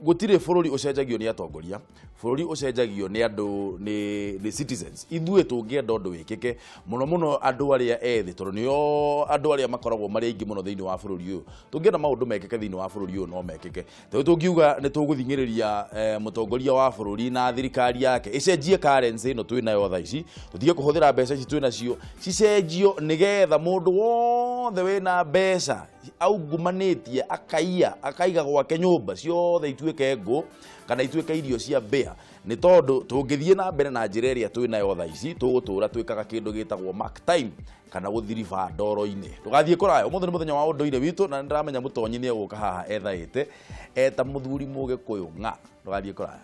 gũtirĩ bũrũri ũcenjagio nĩ atongoria bũrũri ũcenjagio nĩ andũ nĩ citizens ithuĩ tũngĩenda ũndũ wĩkĩke mũno mũno andũ arĩa ethĩ tondũ nĩo andũ arĩa makoragwo marĩ aingĩ mũno thĩinĩ wa bũrũri ũyũ tũngĩenda maũndũ mekĩke thĩinĩ wa bũrũri ũyũ no mekĩke tondũ tũngiuga nĩ tũgũthing'ĩrĩria mũtongoria wa bũrũri na thirikari yake ĩcenjie currency ĩno twĩ nayo thaa ici tũtige kũhũthĩra mbeca ici twĩ nacio cicenjio nĩgetha mũndũ wothe wĩna mbeca aungumanĩtie akaiya akaiga gwake nyũmba ciothe ituĩke ngũ kana ituĩke irio cia mbĩa nĩ tondũ tũngĩthiĩ na mbere na njĩra ĩrĩa twĩ nayo thaa ici tũgũtũra twĩkaga kĩndũ gĩtagwo mark time kana gũthiriba ndoro-inĩ ndũgathiĩ kũraya ũmũthĩ nĩ mũthenya wa ũndũire witũ na nĩndĩramenya mũtonyi nĩ egũka haha ethaĩte eta mũthuri mũgĩkũyũ ng'a ndũgathiĩ kũraya.